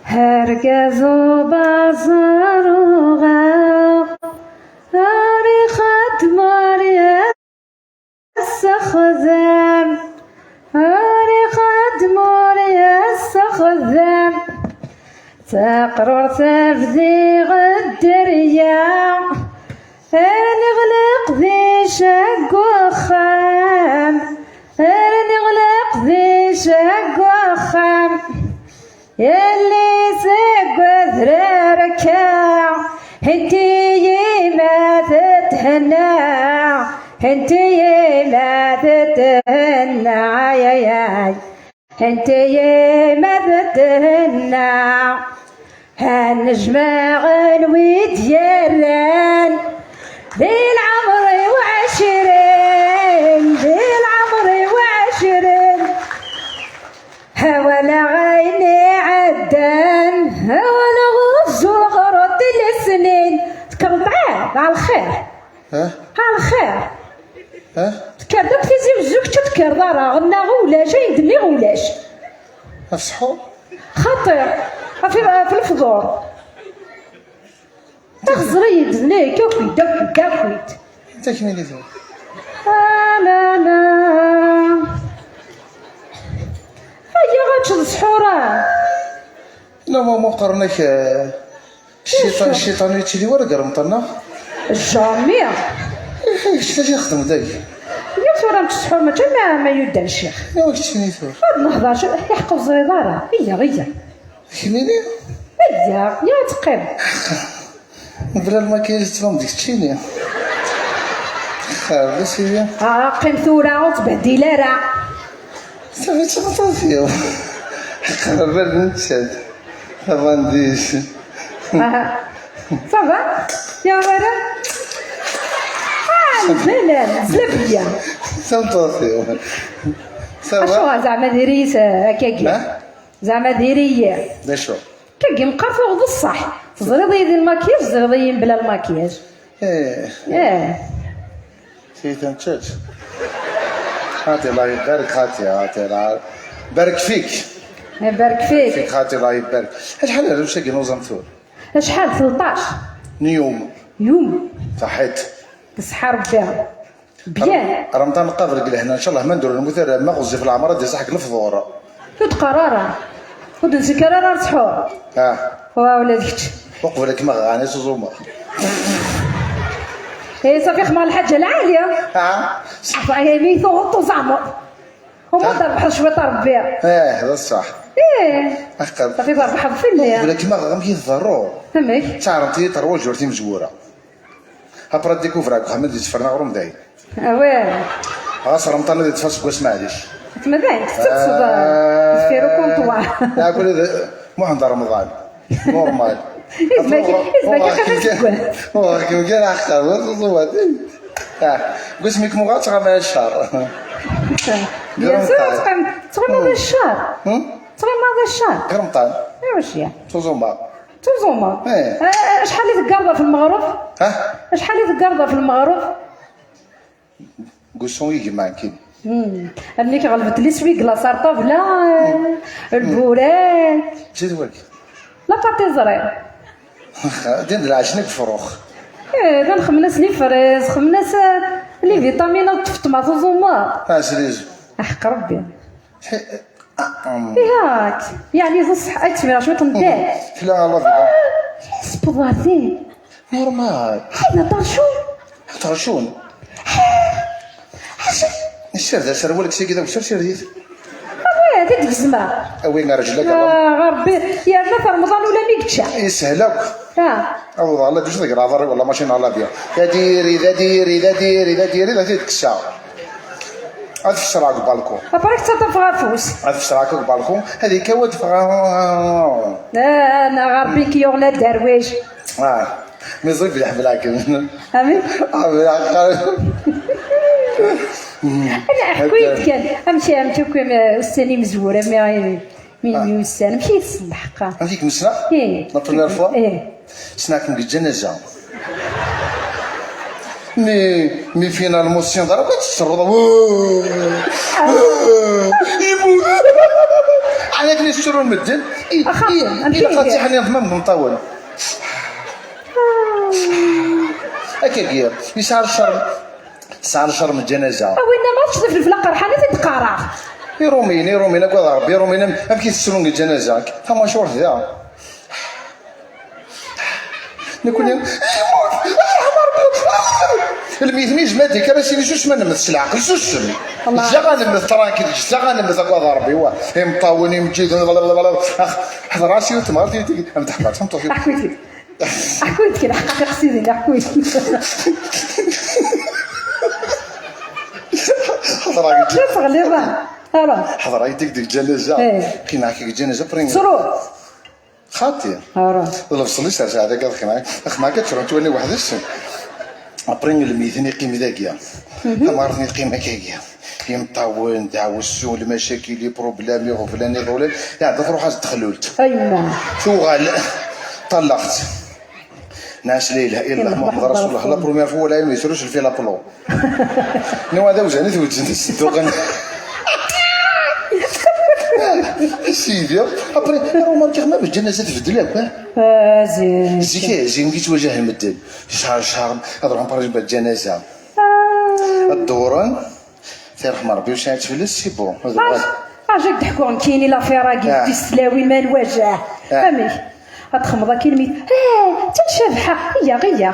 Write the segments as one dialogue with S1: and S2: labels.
S1: هرگز و بازار و هاري خدماري السخذام، هاري خدماري السخذام، تقرر تفدي غدريا، نغلق ذي شق وخام، نغلق ذي شق وخام، يلي سق ذرارك انتي ما تتهنى، انتي ما تتهنى، يا يا انتي ما تتهنى. هالنجمة غنوي ديالان ذي العمر وعشرين، ذي العمر وعشرين، ولا غيني عدان، ولا غزو غرط السنين. تكرت عاد على الخير.
S2: ها؟
S1: على الخير.
S2: ها؟
S1: تكرت تيزي وزوك تتكر دارا غنا غولاش يدني غولاش.
S2: السحور؟
S1: خطير في الفضور تغزري يدني كوكي داكي داكويت.
S2: انت كمين ثور؟
S1: لا لا هيا غاتشد سحورة.
S2: لا ما قرناك الشيطان، الشيطان يتشري ورا قرمطنا.
S1: جامي.
S2: شتا تيخدم داك؟
S1: يا ثورة مش السحور ما ما يدان الشيخ.
S2: لا واش تشري ثور؟
S1: هاد نهضر يحقوا الزريضارة هي غيا.
S2: كميني؟
S1: هيا يا تقيم.
S2: بلا الماكياج تفهم ديك تشيني. خير سيدي.
S1: قيم ثورة وتبهدي راه.
S2: صافي تغطى خربان نتشاد. افانديش.
S1: ça va يا ورا البنان زلبية.
S2: سنطاثيو. ça va؟
S1: اشو زعما ديري هكاكي زعما ديري
S2: داشو
S1: كاكي مقرفو غض الصح تزريضي ديال الماكياج تزريضي بلا الماكياج.
S2: ايه
S1: ايه
S2: سيدي تنشات هاتي الله يبارك، هاتي هاتي الله بارك فيك.
S1: يبارك فيك.
S2: فيك هاتي الله يبارك. شحال هذا واش كي ثور؟
S1: شحال 13
S2: يوم.
S1: يوم
S2: صحيت.
S1: صحة ربي bien.
S2: رمضان قابل قال هنا ان شاء الله ما نديرو المثال ما غزي في العمره دي صحك الفضور.
S1: كنت قرارا كنت نسكر سحور. ولادك.
S2: وقف لك ما غاني سوزوما.
S1: اي صافي خمر الحاجه العاليه. صافي ميثو غطو زعما وما ضربح شويه ربي.
S2: ايه هذا الصح.
S1: ايه صافي ضربح في الليل.
S2: ولكن ما غام كيضرو.
S1: فهمك.
S2: تعرفتي تروج جورتي مجبوره. هبرا ديكوفراك محمد يتفرنا غروم داي.
S1: واه.
S2: غاس رمضان اللي تفاس كواس معليش.
S1: تما تقصد فيرو comptoir.
S2: لا كل محمد رمضان normal.
S1: إزماكي
S2: كيف كان أخر قسمك مغات غا الشهر.
S1: bien sûr تغمى هذا الشهر. تغمى هذا الشهر.
S2: قرمطان.
S1: واش يا؟
S2: توزوما.
S1: توزوما. شحال اللي تقرضى في المغرب؟
S2: ها؟
S1: شحال اللي تقرضى في المغرب؟
S2: قسون يجمع كي.
S1: ملي غلبت لي سوي كلاصار طابلة البوراك.
S2: زيد ولك.
S1: لا باتيزري.
S2: دير العشنك فروخ.
S1: ايه غير خمناس لي فريز خمناس لي فيتامينات تفطمة توزوما.
S2: سريز.
S1: احق ربي. ياك يعني الصح اتمرا شويه ندار.
S2: لا الله
S1: سبوزاتي.
S2: نورمال.
S1: حنا طرشون.
S2: طرشون. الشر ذا سرولك سي كذا وسر سير ديت.
S1: واه تدك زما.
S2: وين رجلك
S1: ربي يا ما في رمضان ولا ميكتشا.
S2: يسهلك. الله الله باش تقرا ضرب والله ماشي نهار بيا. ذا ديري ذا ديري ذا ديري ذا ديري ذا تكسا. هاد في الشراك بالكو.
S1: ابريك تطف غافوس.
S2: هاد في الشراك بالكو هذيك هو
S1: انا غربي كيغلا درويش.
S2: مي زيد بالحب العكل.
S1: امين.
S2: بالعقل.
S1: انا حكيت كان امشي كوم السنه مزوره مي من يوسان مشيت الحقا.
S2: هذيك مسنا؟
S1: ايه.
S2: la première fois؟
S1: ايه.
S2: سناكم الجنازه. mais finalement سين ضربت الشرطه. ترون مدن.
S1: أخاف،
S2: إلا خاطي حني نضمن مطول هكا يسعر الشر، سعر الشر من الجنازة.
S1: وين ما تشوف الفلا قرحانه تتقرا.
S2: يرومين يرومين اكوا ربي يرومين ام كي تسرون الجنازة ثم شهور ذا نكون يموت الميت جمادي كان سيني سوس ما نمثل العقل سوسم.
S1: الله.
S2: جا غنمثل تراكي جا غنمثل اكوا ربي وا مطاوني مجيد حضر راسي وتمرتي ام تحضر تمطوط.
S1: حكيت لك حكيت لك الحقيقة سيدي حكيت.
S2: حضر
S1: شوف غليظة الو.
S2: حضر يديك ديك الجنازة.
S1: إيه.
S2: كي معاك الجنازة برين
S1: سرور.
S2: خاطي
S1: الو.
S2: الفصل ليس هذا قال خنا اخ ما كتشرب تولي واحد السن ابرين الميثني قيم ذاكيا تمارتني قيمة كاكيا يمطاون دعوسو المشاكل لي بروبليم يغفلاني غولان يعني تروح تخلولت.
S1: ايما.
S2: ثوغال طلقت ناس لا اله الا الله محمد رسول الله لا بروميير فوا لا يسروش في لا بلو نو هذا وجهني توجهني الصندوق سيدي ابري روماركي ما بالجنازه تبدل هكا.
S1: زين.
S2: زيك زين كي تواجه المدن شهر شهر هذا روح نبارج بالجنازه. الدوران تيرحم ربي وش تفلس سي بون هذا هو.
S1: اجيك ضحكوا كاينين لا فيراكي. تيسلاوي ما الوجه. فهمي تخمض كي الميت تنشبحة هي غيا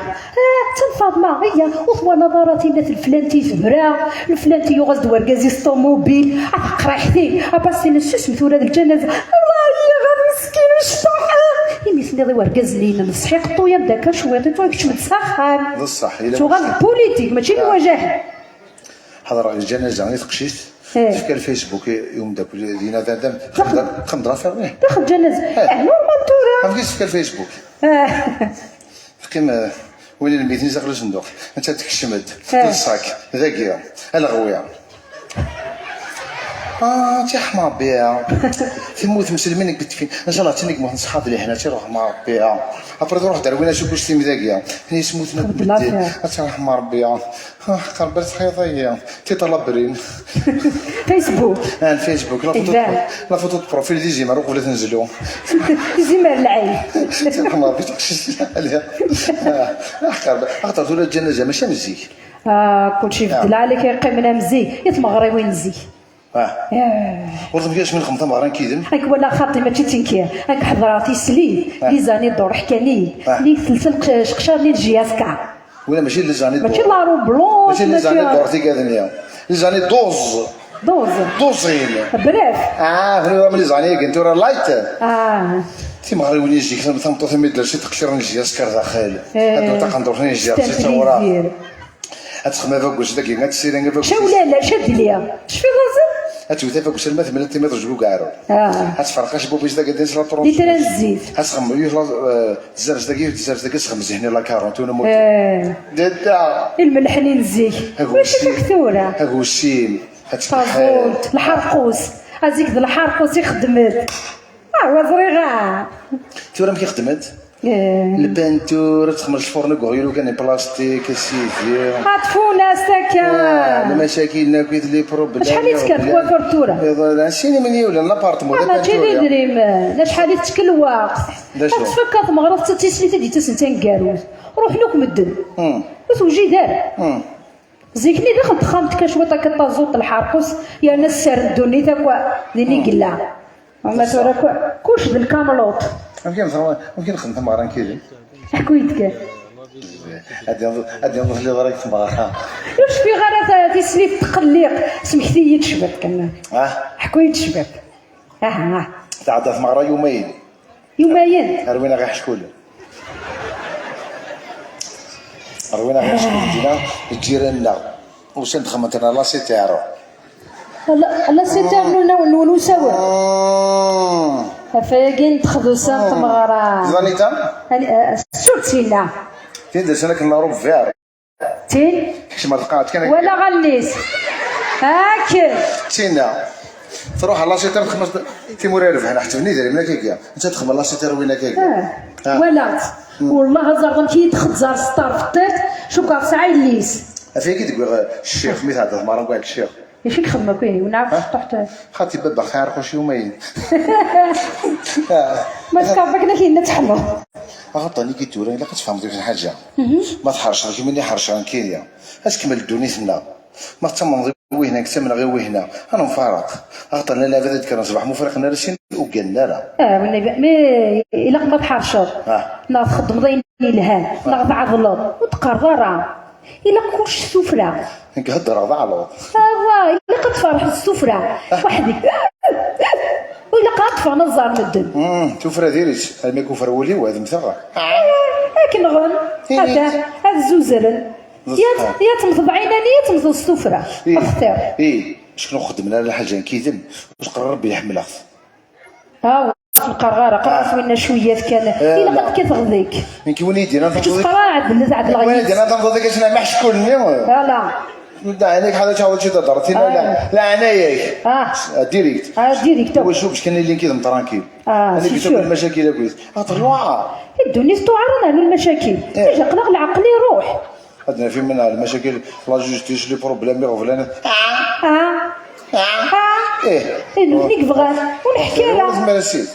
S1: تن فاطمة هي وثوا نظراتي نات الفلانتي فبرا الفلانتي يغز وركازي الطوموبيل قراحتي اباسي نسوس مثورة الجنازة الله يا غاد مسكين وشطوحة إمي ثني وركاز لينا نصحي قطويا بدا شويطي تو كش متسخن.
S2: هذا الصح إلا
S1: تغال بوليتيك ماشي الوجه.
S2: حضر الجنازة غير تقشيت. تفكر الفيسبوك يوم داك دينا دام خمد راه
S1: داخل جنازة نورمال تورا.
S2: ما كاينش تفكر الفيسبوك. قيم وين الميتين داخل الصندوق انت تكشمد. الصاك ذاكيا الغويه تيحمى بيها تموت مسلمين قلت فين ان شاء الله تنك موت صحاب اللي حنا تيروح مع ربي ابري تروح دروينا شو كوش تيم ذاكيا هني سموتنا.
S1: خد لافير.
S2: ترحم ربي قربت خيطيه تيطلبرين.
S1: فيسبوك.
S2: الفيسبوك لا فوتو.
S1: إذا.
S2: لا فوتو بروفيل دي زيما روح ولا تنزلو.
S1: زمر العين.
S2: ترحم ربي تقشش عليها اخترت ولا الجنازة ماشي مزيك.
S1: كلشي بدل عليك يقيمنا مزي يتمغري وين زي.
S2: والله ما كاينش من خمسة مغران كيدم.
S1: هاك ولا خاطي ماشي تنكير هاك حضراتي سلي لي زاني دور حكاني لي سلسل شقشار لي الجياسكا.
S2: ولا ماشي لي زاني
S1: ماشي لارو بلون.
S2: ماشي لي زاني دور تي كادنيا لي زاني دوز.
S1: دوز.
S2: دوزين.
S1: براف.
S2: هو لي زاني كنت راه لايت. تي مغري ولي يجيك ثم ثم يدير شي تقشير نجي سكر داخل. هادو تقندور نجي سي ورا تخمم فوق داك غاتسيرين فوق.
S1: شا ولا لا شاد ليا شفي غازل.
S2: اتوتا فوق سلمى 8 متر جو كاعرو. اتفرقاش بوبيش داك ديال لا طرون.
S1: دي ترى الزيت.
S2: اتخمم يوه تزرز داك تزرز داك تخمم زهني لا 40 وانا موت. دادا.
S1: الملحنين الزيت ماشي فاكتوره.
S2: هاكوسيم.
S1: طابونت الحرقوس هذيك الحرقوس خدمت وزريغه.
S2: تورا ما كيخدمت البانتور تخمر الفرن كغيرو كان بلاستيك سيدي.
S1: عطفونا ساكن.
S2: المشاكل ناكيت لي بروبليم.
S1: شحال يتكلف كوافرتورا؟
S2: سيني من ولا لابارتمون.
S1: ماشي لي دريم لا شحال يتكل الوقت. تفكر تمغرب تيسلي تدي تسنتين كاروز روح لك مدن وتوجي دار زيكني داخل تخامت كشوطه كطازوط الحرقوس يا ناس سار الدنيا تاكوا ديني قلا ما تورا كلش بالكاملوط.
S2: ممكن نخدم تمغران كيدي.
S1: حكويتك.
S2: غادي نضيف لي ضرك تمغران.
S1: واش في غير تيسلي تقليق سمحتي لي تشبط كمان. حكويت تشبط.
S2: تعدى تمغرا يومين.
S1: يومين.
S2: روينا غير حشكول. روينا غير حشكول دينا الجيران وسند خمتنا لا سيتيرو.
S1: لا سيتيرو نو سوا. فاكين تخذو سان تمغرا.
S2: زانيتا؟
S1: سورتينا.
S2: تين درت انا كنلاروب فير.
S1: تين؟
S2: كش ما تلقاش كان
S1: ولا غنيس. هاك.
S2: تينا. تروح على سيتير تخمس تيمور ربح انا حتى دري من كيكيا انت تخمر لا سيتير وين كيكيا.
S1: ولا والله زرغن كي تخزر ستار في الطيط شو كاع ساعة الليس.
S2: فين كي تقول الشيخ مثال تمرن قاعد الشيخ.
S1: ايش الخدمة كاين ونعرف طحت.
S2: خاطي بابا خير خوش يومين.
S1: ما تكافك لك إن تحلو.
S2: غطاني كي تورا الا كتفهم ديك الحاجة ما تحرش كيما اللي حرش عن كينيا اش كمل دونيتنا ما تمنضي وهنا كتمن غير وهنا انا مفارق غطانا لا بدا كان صباح مفرقنا راسين وقالنا لا.
S1: ولا مي الا ما تحرشض. نا تخدم ضين الهان نا تعضلض وتقرر الا كلش السفرة.
S2: نكهضر ضعلوط.
S1: الا قد فرح السفرة وحدك وإلا قد نزار مدن.
S2: توفرا ديريت هذا ما يكون ولي وهذا مثغى.
S1: لكن غن هذا الزوزرن يا تمثض عيناني يا تمثض السفرة. اختار.
S2: ايه شكون خدمنا على حاجة كيذم وتقرر ربي يحمل اخ.
S1: ها القرارة قرأت منا شوية كان إلا قد كتغذيك.
S2: من كي وليدي انا
S1: تنفض تقرا عدل عدل
S2: غير. وليدي انا تنفض انا ما حشكولني.
S1: لا
S2: لا عينيك حاجة تعاود شي تهضر لا لا عناياك. ديريكت.
S1: ديريكت.
S2: هو شوف باش كان اللي كيدم ترانكيل.
S1: انا
S2: كنت المشاكل كويس. طلوع.
S1: الدنيا تعرض على المشاكل. تيجي قلق العقل يروح.
S2: عندنا في منها المشاكل لا جوستيس لي بروبليم غفلان.
S1: ايه. نيك بغا ونحكي لها.
S2: ما نسيت.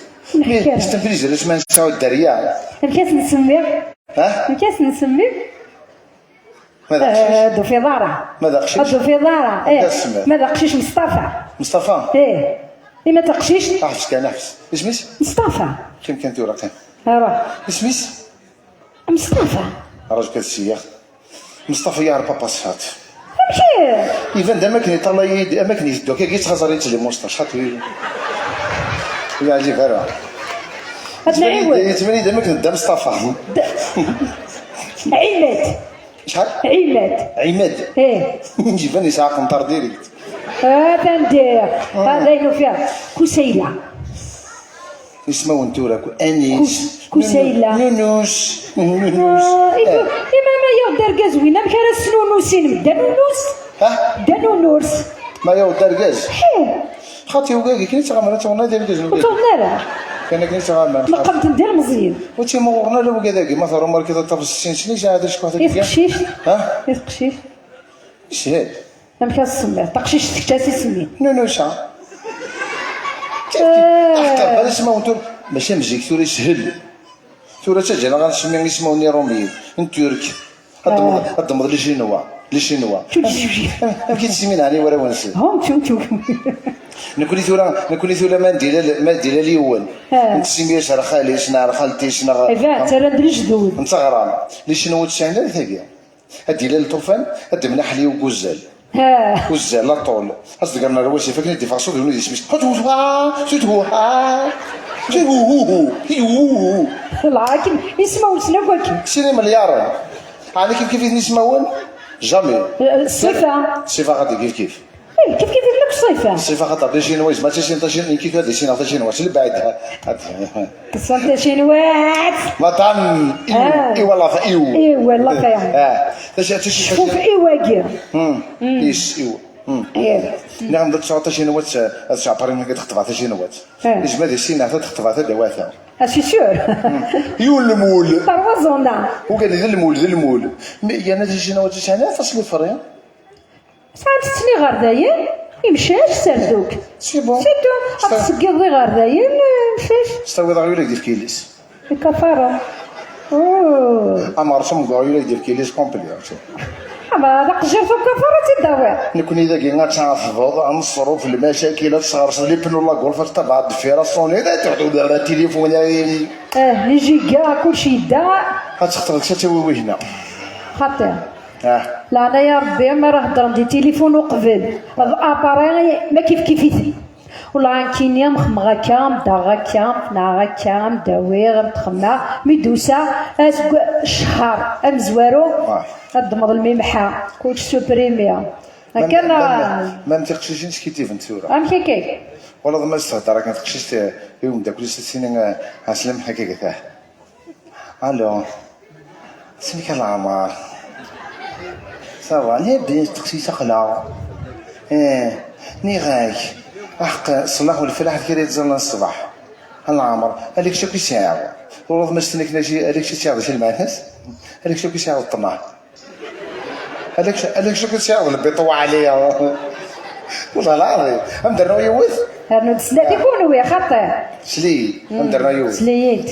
S2: نستنفريز علاش ما نساو الدريه.
S1: كاس نسمي.
S2: ها؟
S1: كاس نسمي.
S2: ماذا قشيش؟
S1: دو في دارة.
S2: ماذا قشيش؟
S1: دو في دارة. ايه. ماذا قشيش مصطفى.
S2: مصطفى؟
S1: ايه. إيه ما تقشيش؟
S2: احبس كان احبس. اسميس؟
S1: مصطفى.
S2: كم كان تورا كان؟
S1: روح.
S2: اسميس؟
S1: مصطفى.
S2: راجل كتسيخ. مصطفى يا بابا صفات.
S1: فهمتي؟
S2: إذا دا ما كان يطلع يد ما كان يدو كي تخزر يتلي موسطاش خاطر يا عجيب راه.
S1: هاد العوض.
S2: يتمنى دا ما كان دا مصطفى.
S1: عماد.
S2: شحال؟
S1: عماد.
S2: عماد.
S1: ايه.
S2: جيباني ساعة قنطار ديريكت.
S1: فهمتي. هذا ينو فيها كسيلة.
S2: اسمه انتورا انيس
S1: كسيلة.
S2: نونوس نونوس.
S1: إيه ما يا دار كازوينة مكان سنونوسين دا نونوس.
S2: ها؟
S1: دا نونورس.
S2: ما يا دار كاز.
S1: حيه.
S2: خاطي وكاكي كنت غامرة تغنى ديال كاز.
S1: وتغنى لا.
S2: كان كنت غامر.
S1: ما قمت ندير مزيان.
S2: وتي مورنا لا وكذاك ما ثرو مر كذا طرف 60 سنة ساعة شكون هذاك.
S1: يثقشيش.
S2: ها؟
S1: يثقشيش.
S2: شهاد.
S1: ما كان السمي تقشيش تكتاسي سمي.
S2: نونوسا. اختار بلا اسمه انتو ماشي مزيك ثوري سهل. ثوري تجي انا غنسمي اسمه رومي ترك. الدمض لي شينوا لي شينوا. ما كيتسمين علي ولا ونسي.
S1: هم شو شو.
S2: نكوني ثورا ما ندير ما ندير ليون. نتسميش على خالي شنا على خالتي شنا.
S1: إذا ترى ندير جدود.
S2: نتغرام لي شينوا تسعين ثاقيا. هادي لا الطوفان هادي من حلي وكوزال. وزال لا طول. أصدق رواسي فاكني دي فاسو دوني سميت.
S1: العاكم يسمعوا سنو كاكي.
S2: سيني مليار. على كيف كيف يسمعون؟ جامي.
S1: الصفة.
S2: الصفة غادي كيف كيف.
S1: إيه كيف كيف لك الصفة؟
S2: الصفة خاطر دي شينواز ما تشين تشين كيف هذه شين شينواز اللي بعدها.
S1: تصنت شينواز.
S2: مطعم إيو إيوا لا إيو.
S1: إيوا لا فيا. شوف إيوا كير.
S2: إيش إيوا.
S1: إيه.
S2: نعم دات تسعة شينوات تسعة بارين كتخطف عطا شينوات. إجمالي السين عطا تخطف عطا دواثا.
S1: سي سور.
S2: يو المول.
S1: تروازونا.
S2: وقال لي ذا المول ذا المول. مي أنا دي شينوات تسعة فاصل فريا.
S1: ساعات تسني غردايا يمشاش سردوك.
S2: سي بون.
S1: سي تو تسقيض غردايا مشاش.
S2: استوي ضغيولك ديال كيليس.
S1: الكفارة.
S2: أما رسم ضغيولك ديال كيليس كومبلي.
S1: أما هذا قجرتو كفارة تداوي.
S2: نكون إذا كي غتعرفض نصرف المشاكل تصغر لي بنو لا غولف تبع الدفيرة صوني تعطو التليفون.
S1: لي جيكا كلشي دا.
S2: غتخطر لك حتى هنا.
S1: خطير. لا انا يا ربي ما راه هضر عندي تليفون وقبل هذا اباري ما كيف كيف والله عنكينيا مخمغا كام داغا كام فناغا كام داويغ متخمع ميدوسا الشهر امزوارو الدمض الميمحة كلش سوبريميا هكا
S2: ما متقشيش كي تيفن ثورة
S1: ام كي
S2: والله ما استهدر كان تقشيش يوم داك كل سنين عسلم حكاك تاع الو سميك العمار صافا نبي تقسيس خلا ايه نيغاك احق الصلاح والفلاح كي يتزلنا الصباح العمر هذيك شو كيساعد والله ما استنيك ناجي هذيك شي تيعرض شي المعنس هذيك شو كيساعد الطمع هذاك شو كيساعد البيطوع عليا والله العظيم ام درنا يوث
S1: رنو تسلا يكون ويا خاطر
S2: سلي ام درنا يوث
S1: سليت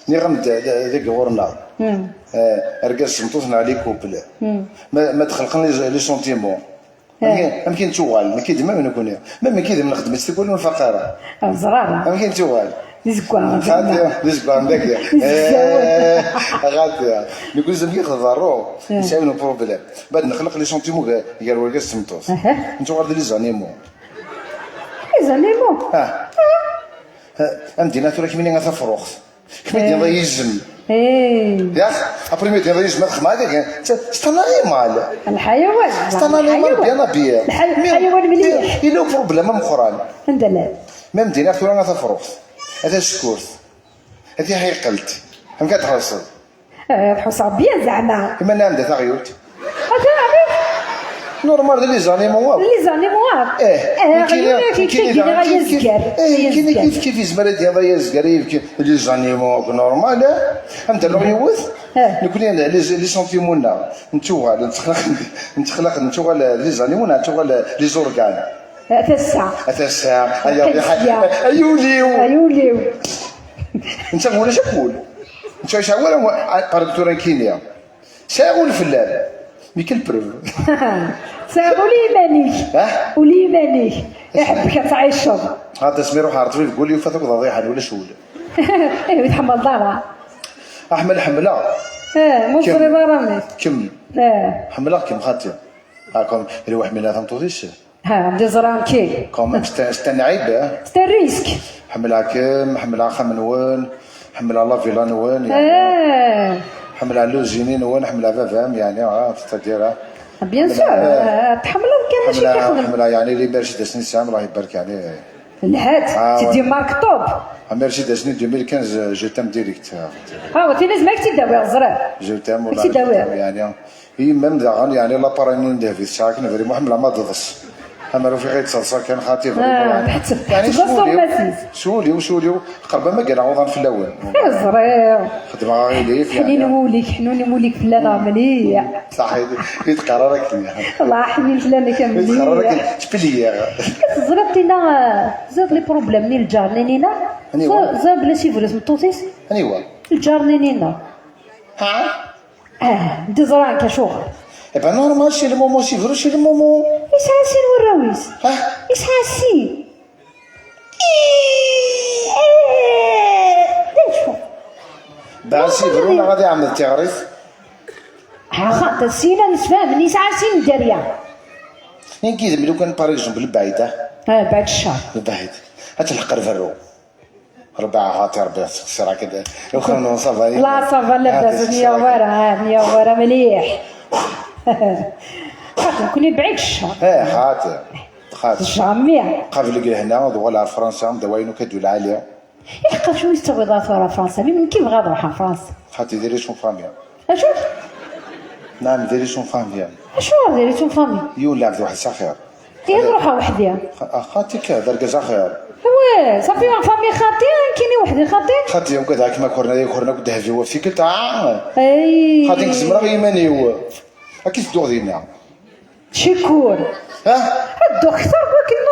S2: ني غمد ذيك غورنا ركاز سمطوطنا les couples ما تخلقن les sentiments يمكن توغال ما كيدما من كوني ما كيدم نخدم تكون الفقاره
S1: زرارة
S2: يمكن توغال
S1: زكوا
S2: خاطي زكوا عندك غاتي نقول زعما يخضروا نساونو problème بعد نخلق les sentiments غير وركاز سمطوط نتوغال les animaux
S1: les animaux
S2: ام دينا ثورا كيميني غا تفروخ كيما دينا يزم
S1: ايه
S2: ياك après ما دينا يزم خدمة هكاك c'est un animal
S1: الحيوان
S2: c'est un animal bien habillé
S1: الحيوان مليح
S2: il a problème مقران
S1: عند لا
S2: même دينا ثورا غا تفروخ هذا سكورت هذه حيقلت هم كتحصل
S1: تحوس bien زعما
S2: كما انا عندها تغيوت
S1: هذا
S2: normal les animaux
S1: les animaux
S2: ايه
S1: غير كي كي غير يزكر
S2: ايه كاين كيف كيف يزمر ديال يزكر les animaux normal ام دار يوث نكون les sentiments نتوغال نتخلق نتخلق نتوغال les animaux نتوغال les organes
S1: تسع
S2: تسع ايوليو
S1: ايوليو
S2: انت ولا شكون انت شاول باركتورا كينيا ساغول فلان mais quelle preuve
S1: ساغولي مانيك ولي مانيك يحبك تعيشو
S2: هذا سمي روح على الطبيب قول لي فاتك ضضيحه ولا شول
S1: ايه يتحمل دارا
S2: احمل حمله
S1: مصري دارا
S2: كم حمله كم خاطي هاكم اللي واحد من ثمطوطيش
S1: ها دي زران كي
S2: comme c'est un عيب
S1: c'est un risque
S2: حملها كم حملها خمنون حملها la villa نون يعني حملها لوزيني نون حملها فافام يعني c'est-à-dire
S1: bien sûr تحملها كان ماشي كيخدم
S2: حملها يعني les Mercedes نيسان الله يبارك يعني
S1: الهات تدي marque top
S2: مرسيدس ني 2015 je t'aime direct
S1: ها هو تي لازمك تداوي الزرع
S2: je t'aime والله
S1: تداوي
S2: يعني هي même داغن يعني l'appareil ندير في الساعة كنا vraiment حملها ما تضص اما لو في غير تصلصل كان خاطي
S1: يعني
S2: سولي وسولي قرب ما قال عوضا في الاول
S1: الزرير
S2: خدمة غير ليف
S1: يعني حنين موليك حنوني موليك فلان مليح
S2: صح يتقرر لك
S1: الله حنين فلان كان مليح
S2: يتقرر لك تبليغ
S1: زربتينا زاد les problèmes ني الجار نينا زاد بلا سيفرس مطوطيس
S2: انيوا
S1: الجار نينا
S2: ها
S1: دي زران كشغل
S2: Eh ben normal, c'est le moment, c'est vrai, c'est le moment.
S1: يسعى سين والراويس يسعى سين شو
S2: بعد c'est vrai ولا غادي يعمل تغريف
S1: خاطر سينا نتفاهم يسعى سين داريا
S2: كي لو كان par exemple بعيدة
S1: بعد الشهر
S2: بعيد هتلحق الفرو ربعة خاطر ربع سرعة كده لو كان ça va
S1: لا ça va لاباس نيوارة نيوارة مليح خاطر كوني بعيد الشهر
S2: ايه خاطر خاطر
S1: jamais
S2: قبل هنا دول على فرنسا دواينو كدول العالية
S1: يحقق شو يستوي على فرنسا من كيف غادي نروح على فرنسا
S2: خاطر ديري son famille
S1: اشو
S2: نعم ديري son famille
S1: اشو ديري son famille
S2: يون لعبد واحد صغير
S1: هي نروح وحدي
S2: خاطي كذا ركز خير
S1: oui ça fait famille خاطي كاينه وحدي خاطي
S2: خاطي يوم كذا كما كورنا كورنا كنت هفي وفي كنت
S1: اي
S2: خاطي نكزمرا غير مانيو اكيد تدور دينا
S1: شيكور
S2: ها
S1: الدوخ كثر ولكن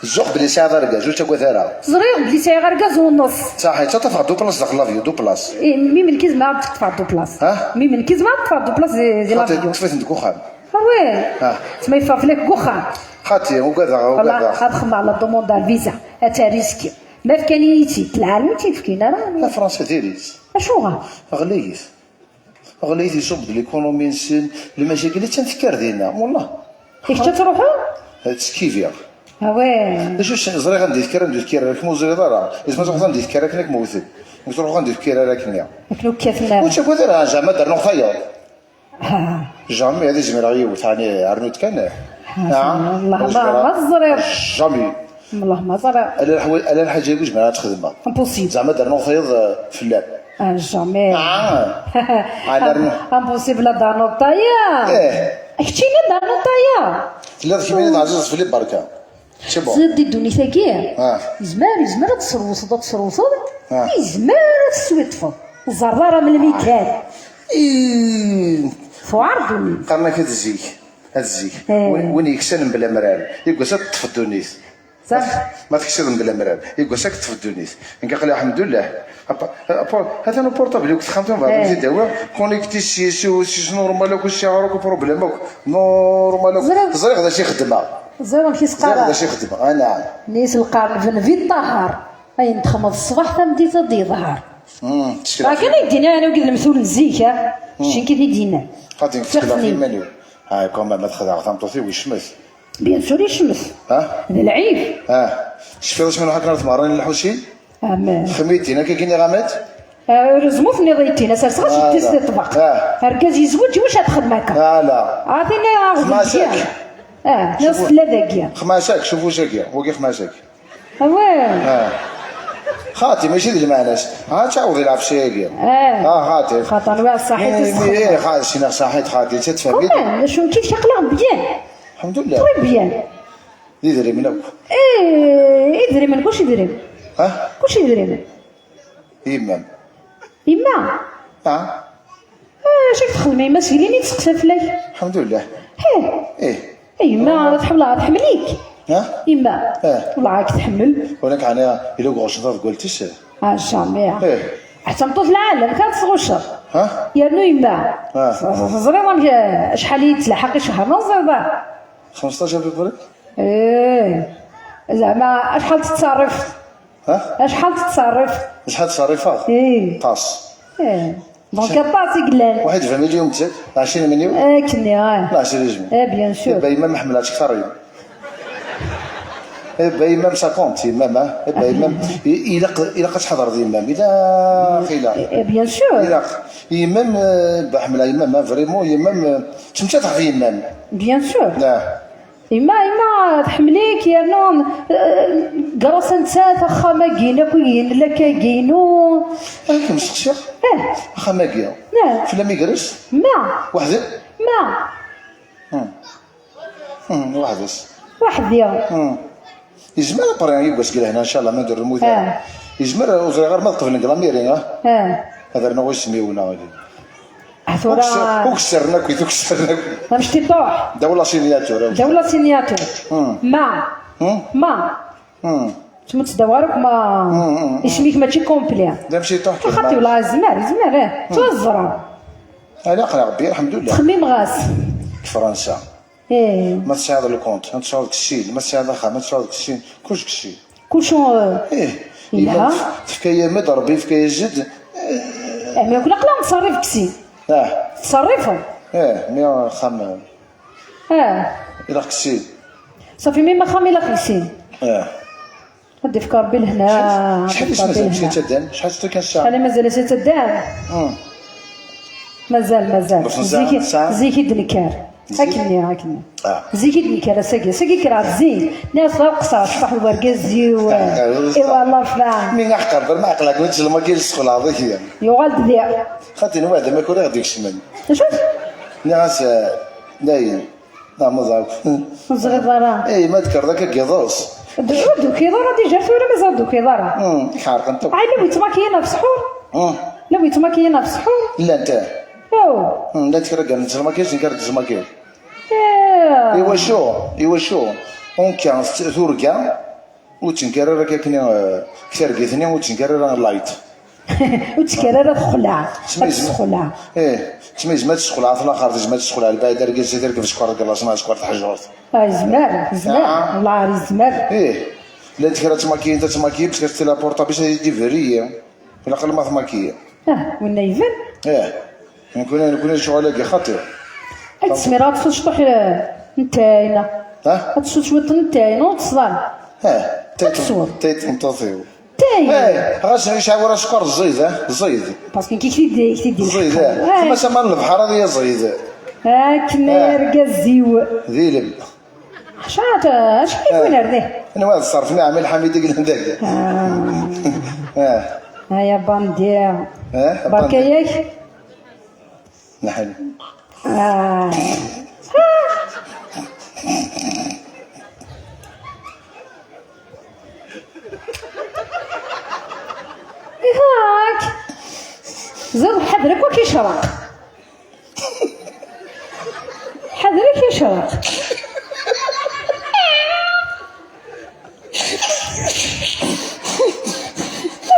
S2: الزوق بلي ساعة ركاز ولا تاكو ثارا
S1: زريق بلي ساعة ركاز ونص
S2: صحيح تطفى deux places داخل l'avion deux places
S1: إيه mais من كيز ما تدفع deux places
S2: ها
S1: mais من كيز ما تدفع deux places ديال l'avion
S2: تفيت عندك وخام
S1: oui تما يفاف لك كوخام
S2: خاطي وكذا وكذا
S1: خدم على demande الفيزا هذا risque ما في كانيتي العالم تيفكينا راه
S2: لا فرنسا ديريت
S1: اشو غا
S2: غليت غليت يصب l'économie نسن المشاكل اللي تنفكر ديالنا والله
S1: كيف تروحوا
S2: تسكيفيا
S1: oui
S2: شو زري غندير كرا ندير كرا راك موزري دارا لازم تروح غندير كرا كنك موثق تروح غندير كرا راك نيا
S1: كنو كيفنا
S2: وش كو زعما درنا خير jamais هذه زمير غيو ثاني ارنوت كان
S1: الله ما الزرير
S2: jamais
S1: والله ما زرير
S2: انا الحاجة يقول ما تخدمها
S1: impossible
S2: زعما درنا خيط في اللعب
S1: jamais impossible دارنو طايا
S2: ايه
S1: حكينا دارنو طايا
S2: لا كيما عزيز في البركة c'est bon
S1: زيد دوني ثاكي يزمر يزمر تسروصد تسروصد يزمر تسويطفض الزراره من الميكان
S2: إيه
S1: ثوار دوني
S2: قرنا كتزيك هاد الزيك
S1: إيه.
S2: وين يكسن بلا مرار يقول تطفى الدنيت.
S1: صح.
S2: ما تكسر بلا مرار يقول ساك تطفى الدنيت. قال لي الحمد لله هذا le portable كنت خدمت
S1: إيه.
S2: في داوا connecté سي سي سي normal كلشي عروك problème normal.
S1: زرق.
S2: زرق هذا شي خدمة.
S1: زين كي
S2: زرق
S1: سقارة.
S2: هذا شي خدمة. نعم.
S1: نيس القرن في الطهر اي نتخمض الصباح تمدي تدي ظهر.
S2: تشكي
S1: كان يدينا انا وكذا المثول نزيك شين كي يدينا.
S2: غادي نتكلم في
S1: تخني.
S2: المنيو هاي كوما ما تخدع تمطوطي ويشمس.
S1: bien sûr يشمس.
S2: ها
S1: هذا العيب.
S2: ها شفت واش من هكا نتمرن الحوشي
S1: أما
S2: خميتي انا كاين غامات.
S1: رزموت نضيتينا سرس غاش
S2: آه،
S1: تيس
S2: لا.
S1: الطبق.
S2: آه.
S1: ركاز يزوج واش تخدم هكا؟
S2: لا لا.
S1: عطينا
S2: خماسك.
S1: نص لا ذاكية.
S2: خماسك شوفوا شاكيا هو كي خماسك.
S1: واه.
S2: خاطي ماشي ديال المعناش ها تعاود يلعب شي.
S1: اه.
S2: خاطي
S1: خاطر واه صحيت.
S2: ايه خاطي شي صحيت خاطي تتفهم.
S1: comment شو كيف شقلهم bien.
S2: الحمد لله.
S1: très bien.
S2: يدري منك.
S1: ايه يدري من كلشي يدري.
S2: ها
S1: كلشي يدري.
S2: يمام.
S1: يما.
S2: اه.
S1: شاك تخدم يما سيليني تسقسى فلاك.
S2: الحمد لله.
S1: ايه.
S2: ايه.
S1: يما تحمل تحمليك.
S2: ها؟
S1: يما.
S2: اه.
S1: والله راك تحمل.
S2: ولك انا الا غوشت قلتيش.
S1: جامع.
S2: ايه.
S1: حتى مطوط العالم كانت تغشر.
S2: ها؟
S1: يا نو يما.
S2: اه.
S1: زريضة شحال يتلحق شهر نزرضة.
S2: 15 فبراير.
S1: ايه زعما اشحال تتصرف؟
S2: ها؟
S1: اشحال تتصرف؟
S2: شحال تصرفها؟
S1: ايه.
S2: طاس.
S1: ايه donc طاسي قلال.
S2: واحد في مليون تزاد 20 مليون.
S1: اه كني اه.
S2: لا 20 جميل.
S1: اه bien sûr.
S2: يبا يما ما حملاتش كثر يوم. يبا يما ça compte يما يبا يما الى قد حضر يما الى خيلا.
S1: اه bien sûr.
S2: الى يمام بحملها يمام vraiment يمام تمشى تحت يمام.
S1: bien sûr.
S2: لا.
S1: إما إما تحمليك يا نون كراس نتا خما كينا كوين لا كاينو.
S2: كم سقسي؟
S1: اه.
S2: خما كيا.
S1: نعم.
S2: فلا ميغرس؟
S1: ما.
S2: وحده؟
S1: ما.
S2: وحدس.
S1: واحد يا.
S2: يزمر بري يبقى سكيل هنا ان شاء الله ما ندير الموت. يزمر وزري غير ما تقبل نقلا اه. هذا نغوي سميونا غادي.
S1: ثورة
S2: وكسرنا كي تكسرنا.
S1: مشتي طوح.
S2: دولة signature.
S1: دولة signature. ما. ما. تموت تدورك ما اسميك ماشي complet.
S2: لا مشي طوح.
S1: خاطي والله زمار زمار توزرا.
S2: انا قرا ربي الحمد لله.
S1: تخميم غاس.
S2: فرنسا.
S1: ايه.
S2: ما تساعد ال compte، ما تساعد السين، ما تساعد ما تساعد السين، كلشي كشي.
S1: كلشي.
S2: ايه.
S1: لا.
S2: فكايا مد ربي فكايا جد.
S1: ما كنا قلا نتصرف كسي. تصرفوا.
S2: ايه مي خام. الى كسي.
S1: صافي مي ما خام الى كسي. غادي فكر ربي لهنا.
S2: شحال مازال مشيت تدان؟ شحال كان الساعة؟
S1: شحال مازال تدان؟ مازال مازال. زيكي دنكار. هاكني هاكني. زيكي دنكار ساكي ساكي كرا زين. ناس قصار شطح الورقازي و ايوا الله فاهم.
S2: مين نحقر ما عقلك ما تجي ما كاينش السخول هذيك.
S1: يغال ديع.
S2: خاطي واحد ما كوري غادي يكشمن.
S1: شوف.
S2: ناس نايم. نعم مزاك.
S1: صغير.
S2: اي ما ذكر ذاك كيضوس.
S1: دو كيضور déjà ثورة مازال دو كيضور.
S2: حارق انت.
S1: عاد لو يتماكينا في السحور. لو يتماكينا في السحور.
S2: لا انت.
S1: او.
S2: لا تكرر نتزل ما كاينش نكرر تزل ما كاين. ايوا شو ايوا شو اون كان ثوركا وتنكرر كاكني كثر وتنكرر لايت.
S1: وتكرر تخلع. تخلع.
S2: ايه تسمى زعما تسخلع في الاخر زعما تسخلع البعد ركز تركب سكر كلاس مع سكر تحجرت.
S1: زمر زمر والله زمر.
S2: ايه لا تكرر تماكي انت تماكي باش كتسير لابورتا باش ديفري في الاقل ما تماكي.
S1: والنيفن.
S2: ايه نكون شغل كي خطير.
S1: هاد السميرة تفوت شطوح نتاينا.
S2: ها؟
S1: تفوت شوية نتاينا وتصدر.
S2: اه
S1: تصور.
S2: تيتنطوطيو.
S1: تاين.
S2: ايه غاش يشاور سكر الزيد الزيد.
S1: parce que كي كيدي كيدي.
S2: الزيد ثم سما البحر هذه الزيد.
S1: هاك نرقزيو.
S2: ذيلب.
S1: شحال اش كيكون هذا؟
S2: انا واحد الصرف نعم الحميد قال ذاك.
S1: هيا باندير. بركاياك.
S2: نحن.
S1: هاك زاد حذرك وكيشرق. حذرك يشرق. الشراق.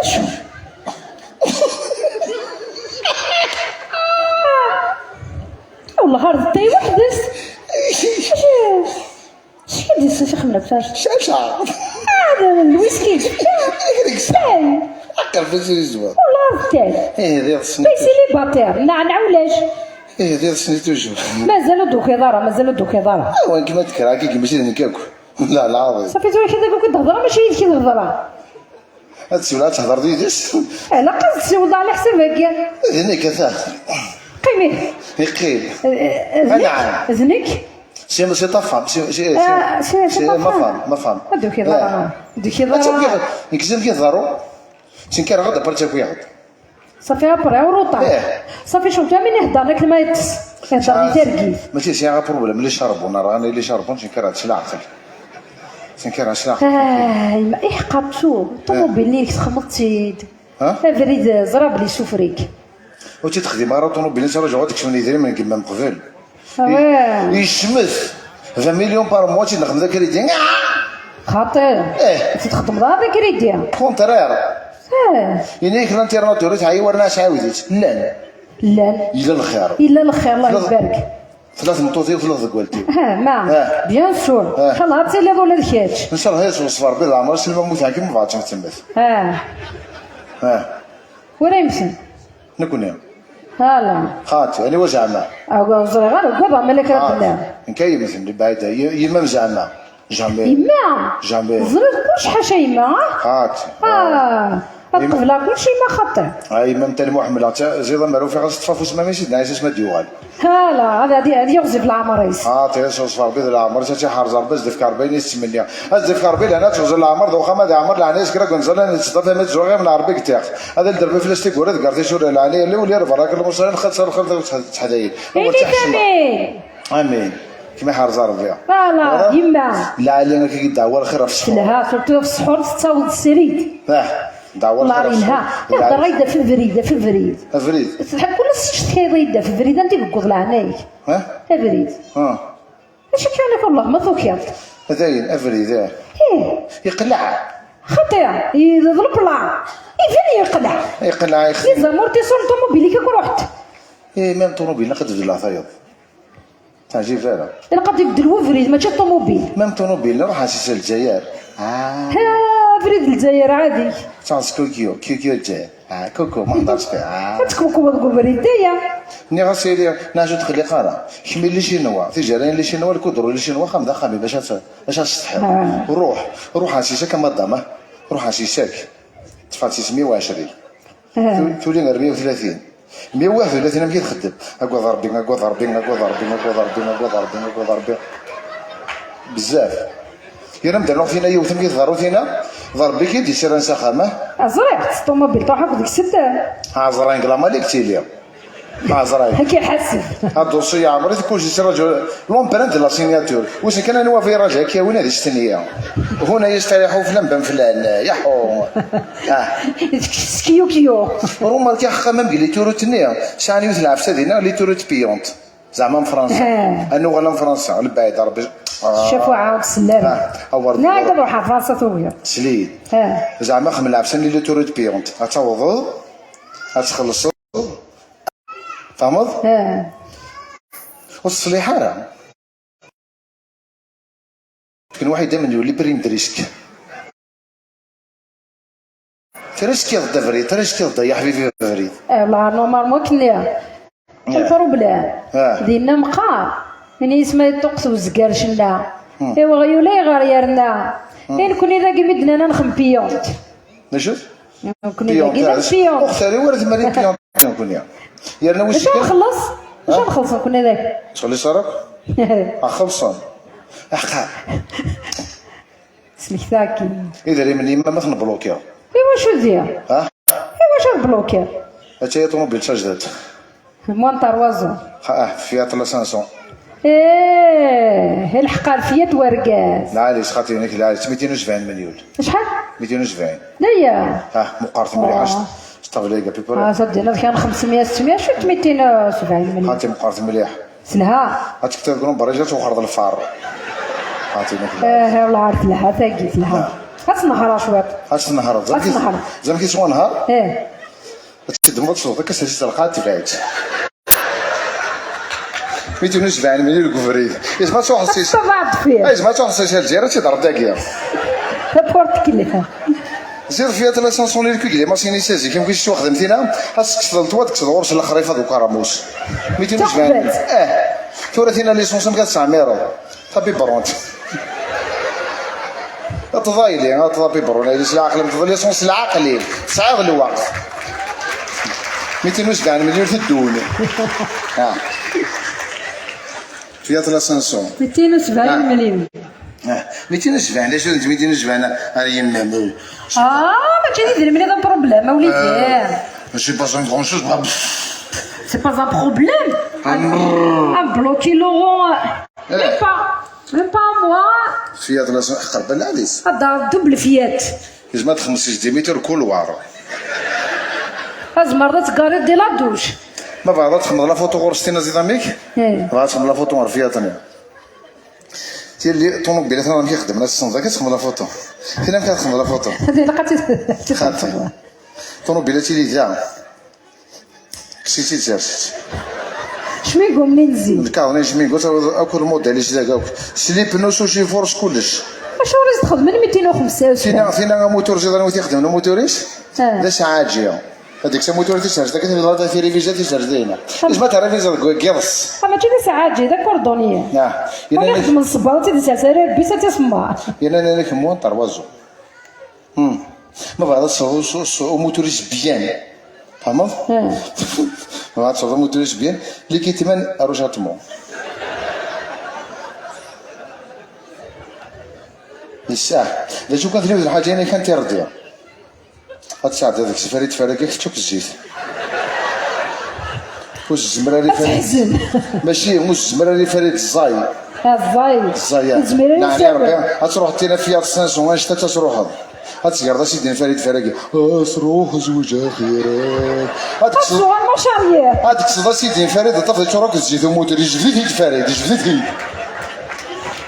S1: شو والله هارد تاي وحدس. اش كدير شي خمنا بتاش؟
S2: شاشة.
S1: هذا الويسكي.
S2: هذيك عقل في الزوار.
S1: والله تاي.
S2: ايه ذي السنة.
S1: باي سيليباتير نعنع ولاش؟
S2: ايه ذي السنة توجور.
S1: مازالو دوك يضرا مازالو دوك يضرا.
S2: وين كيما تكره كي ماشي نكاك. لا العظيم.
S1: صافي تولي كذا كنت تهضر ماشي هي كي تهضر.
S2: هاد السؤال تهضر ديدس.
S1: لا قصدي والله على حسابك.
S2: هناك ثا.
S1: قيمي.
S2: يقيل. نعم.
S1: زنك.
S2: c'est ta femme c'est c'est c'est ma femme ma femme.
S1: دوك يضرا دوك يضرا.
S2: نكزم كي تهضروا. تنكر غدا برتا كويغد.
S1: صافي après وروطا. صافي شوف تا من يهضر لك ما يتس يهضر لي تركيز.
S2: ماشي c'est un problème les charbons راني les charbons تنكر هادشي العقل. تنكر هادشي العقل.
S1: إيه قابتو الطوموبيل اللي تخمطتي.
S2: ها؟
S1: فريد زراب لي سوفريك.
S2: وتي تخدم راه طوموبيل انت راجع غاديك شنو يدير من كما مقبل. يشمس 20 مليون par mois تنخدم ذاك كريدي.
S1: خاطر.
S2: إيه.
S1: تخدم ذاك crédit.
S2: contraire. يعني l'international تعي ورنا عاوديت. لا.
S1: لا.
S2: إلا الخير.
S1: إلا الخير الله يبارك.
S2: ثلاث مطوطي وثلاث قوالتي.
S1: ها ما bien sûr. ان شاء الله تسالي ولا الكاتش.
S2: ان شاء الله هي صفار بيض العمر سلمى موت كيما بعد تمث.
S1: ولا يمشي.
S2: نكون
S1: هلا.
S2: خاطي انا وزعما.
S1: أو صغير وكذا ملك ربنا.
S2: نكاين مثل بعيدة يما زعما. jamais.
S1: يما.
S2: jamais.
S1: زرد كلش حاجة يما.
S2: خاطي.
S1: الطفلة كلشي ما خطير.
S2: هاي ما مثل محمد زيد معروف غاس تفافوس ما ماشي نعيش ما ديوال.
S1: هلا هذه يغزي في العمريس.
S2: تيس صفار بيض العمر تي حارز ربز ديف كاربين يستمنيا. ديف كاربين انا تغزل العمر دوخا ما عمر العنايس كرا كنزل انا تصدف ما تزوغ من العربي كتاخ. هذا الدرب في لاستيك ورد كارتي شور العناية اللي ولي رفراك المصريين خلص خلص تحدايل.
S1: امين.
S2: امين. كيما حارز ربي.
S1: فوالا يما.
S2: لا علينا كي دعوة الخير في السحور.
S1: لا surtout في السحور تستوض السريد.
S2: دعوة
S1: الله ينها يهضر يدا في الفريد في الفريد.
S2: الفريد.
S1: تحب كل شت كيض في الفريد انت كوض لعنايك.
S2: ها؟
S1: افريد. اش كان والله ما ذوكيط.
S2: هذاين افريد.
S1: ايه.
S2: يقلع.
S1: خطير يضرب لا. يفين يقلع.
S2: يقلع يخدم.
S1: les amortisseurs طوموبيلي كي رحت.
S2: ايه même طوموبيل نقد تبدل العطايط. تعجب فعلا.
S1: نقد يبدل وفريد ماشي الطوموبيل.
S2: même طوموبيل نروح على الجزائر.
S1: ها فريد الجزائر عادي.
S2: تانس كوكيو كيوكيو الجزائر. كوكو ما نهضرش فيها.
S1: تكوكو تقول فريد دايا.
S2: ني غاسيلي ناجو تخلي قرا. كمل لي شينوا تيجارين لي شينوا الكودرو لي شينوا خمدا خامي باش تستحق. روح روح على سيساك مدام. روح على سيساك. تفاتي 120. تولي 130. 131 كي تخدم. اكو ضربي اكو ضربي اكو ضربي اكو ضربي اكو ضربي اكو ضربي بزاف. يا نبدا فينا يوثم كي تضرو فينا ضربي كي ديسير نسخامه.
S1: ازريق الطوموبيل طاح ديك الستة.
S2: عزرين كلا مالك تيليا. عزرين.
S1: هكا حاسب.
S2: هاد الدوسي يا عمري كلشي سي رجل لومبرانت لا سيناتور. واش كان انا في راجع كي وين هذه السنية. هنا يستريحوا فلان بن فلان يحو.
S1: سكيو كيو.
S2: روما كي حقا ما لي توروت نيا. ساعة يوث العفسة دينا لي توروت بيونت. زعما من فرنسا. انا غلا من فرنسا البعيد ربي.
S1: شافوا عاود السلامة. لا دابا روح فرنسا تويا.
S2: سليد. زعما خمل العفسة لي توروت بيونت. اتوض اتخلص. فهمت؟ والصليحة راه. كاين واحد دائما يولي prime de risque. تريسكي ضد فريد، تريسكي ضد يا حبيبي فريد.
S1: والله normalement كنا. ال problème. دينا مقار. يعني اسمها يطقس وزكار شلا. ايوا غيولا غير يرنا. إن كوني ذاك مدنا نخم payante.
S2: نشوف؟
S1: كوني ذاك payante.
S2: اختاري ورث مالي payante كوني. يرنا واش
S1: واش نخلص؟ واش نخلص كنا ذاك؟
S2: تخلص راك؟ خلصان. احقا.
S1: سميك ذاكي.
S2: إذا لي من يما ما تنبلوكيا.
S1: ايوا شو دير؟
S2: ها؟
S1: ايوا شو نبلوكيا؟
S2: هاتي هي طوموبيل سجدت.
S1: موان طروازون.
S2: فيات لا 500.
S1: ايه الحق الفيات ورقاز.
S2: العالي خاطينك العالي 270 مليون.
S1: شحال؟
S2: 270.
S1: لا
S2: مقارنة مليح طابليكا بيبر.
S1: صدقنا كان 500 600 شو 270 مليون.
S2: خاطي مقارنة مليح.
S1: تلها.
S2: غتكتب تقول بريجات وخرج الفار. عطينا كذا.
S1: اه والله عارف تلها ثاقي تلها. غتنهر شويط.
S2: غتنهر.
S1: غتنهر.
S2: زعما كيسوا نهار.
S1: اه.
S2: تخدم وتصوت كاس تلقى تبعت. 270 مليون الكفريد. إذا ما تروح سيس.
S1: طبعا فيه.
S2: إذا ما تروح سيس الجزائر تضرب داكيا.
S1: نابورت كلها.
S2: زيد فيها 300 ليل كي ماسيني سازي كيما كيش تخدم فينا خاصك تصدر توا تكسد غرس الخريفه دو كراموس 270. ثورة ثينا ليسونس ما كتسعميرو طابي برونت تضايلي طابي برون العقل ليسونس العقلي تسعة الوقت 270 مليون تدون. فيها 300
S1: 270 مليون.
S2: 270 علاش 270 هذه يما
S1: ماشي يدير من هذا problème وليدي.
S2: c'est pas une grande chose.
S1: c'est pas un problème un bloquer l'euro même pas même pas moi.
S2: فيات لا قرب العليس.
S1: هذا double فيات.
S2: لازم 5 متر couloir.
S1: ازمر تقاري دي la douche.
S2: ما بعد تخمض la photo غورستينا زيد اميك. بعد تخمض la photo فياتني. تي اللي طوموبيل انا كيخدم لا الصندوق كتخدم la photo. فين كتخدم la photo؟
S1: هذه لقات
S2: خاطر طوموبيل تي لي ذا. كسيتي تزارت.
S1: شميكو منين نزيد؟
S2: الكارني شميكو اكل الموديل اللي سليب نوسو شي فورس كلش.
S1: اش وريز تخدم من 205.
S2: فينا فينا موتور زيد انا تيخدم الموتوريس. لا ساعة هذيك سا موتور تيسارج داك تيضغط في ريفيزا تيسارج دينا. اش ما تعرف كيرس.
S1: ماشي دي ساعة دا كوردونية.
S2: نعم.
S1: انا نخدم الصباط تيدي ساعة ربي تسمع.
S2: انا لك موان تروازو. ما بعد تصور موتوريس بيان. فهمت؟ ما بعد تصور موتوريس بيان اللي كيتمن اروجاتمون. الساعة لا شو كانت الحاجة اللي كانت ترديها. هاد الساعة هذاك السفاري تفارق تشوف الزيت. واش الزمرة اللي
S1: فريد
S2: ماشي مش الزمرة اللي فريد الزاي.
S1: الزاي.
S2: الزاي. نعم يا ربي تروح تينا فيها 500 واش حتى تروح. هتسقر سيدي فريد فراقي اسروح زوج اخيرا.
S1: هتسوغ المشاريع.
S2: هتقصد سيدي فريد طفل تروك الزيت وموتور جبدت فريد جبدت.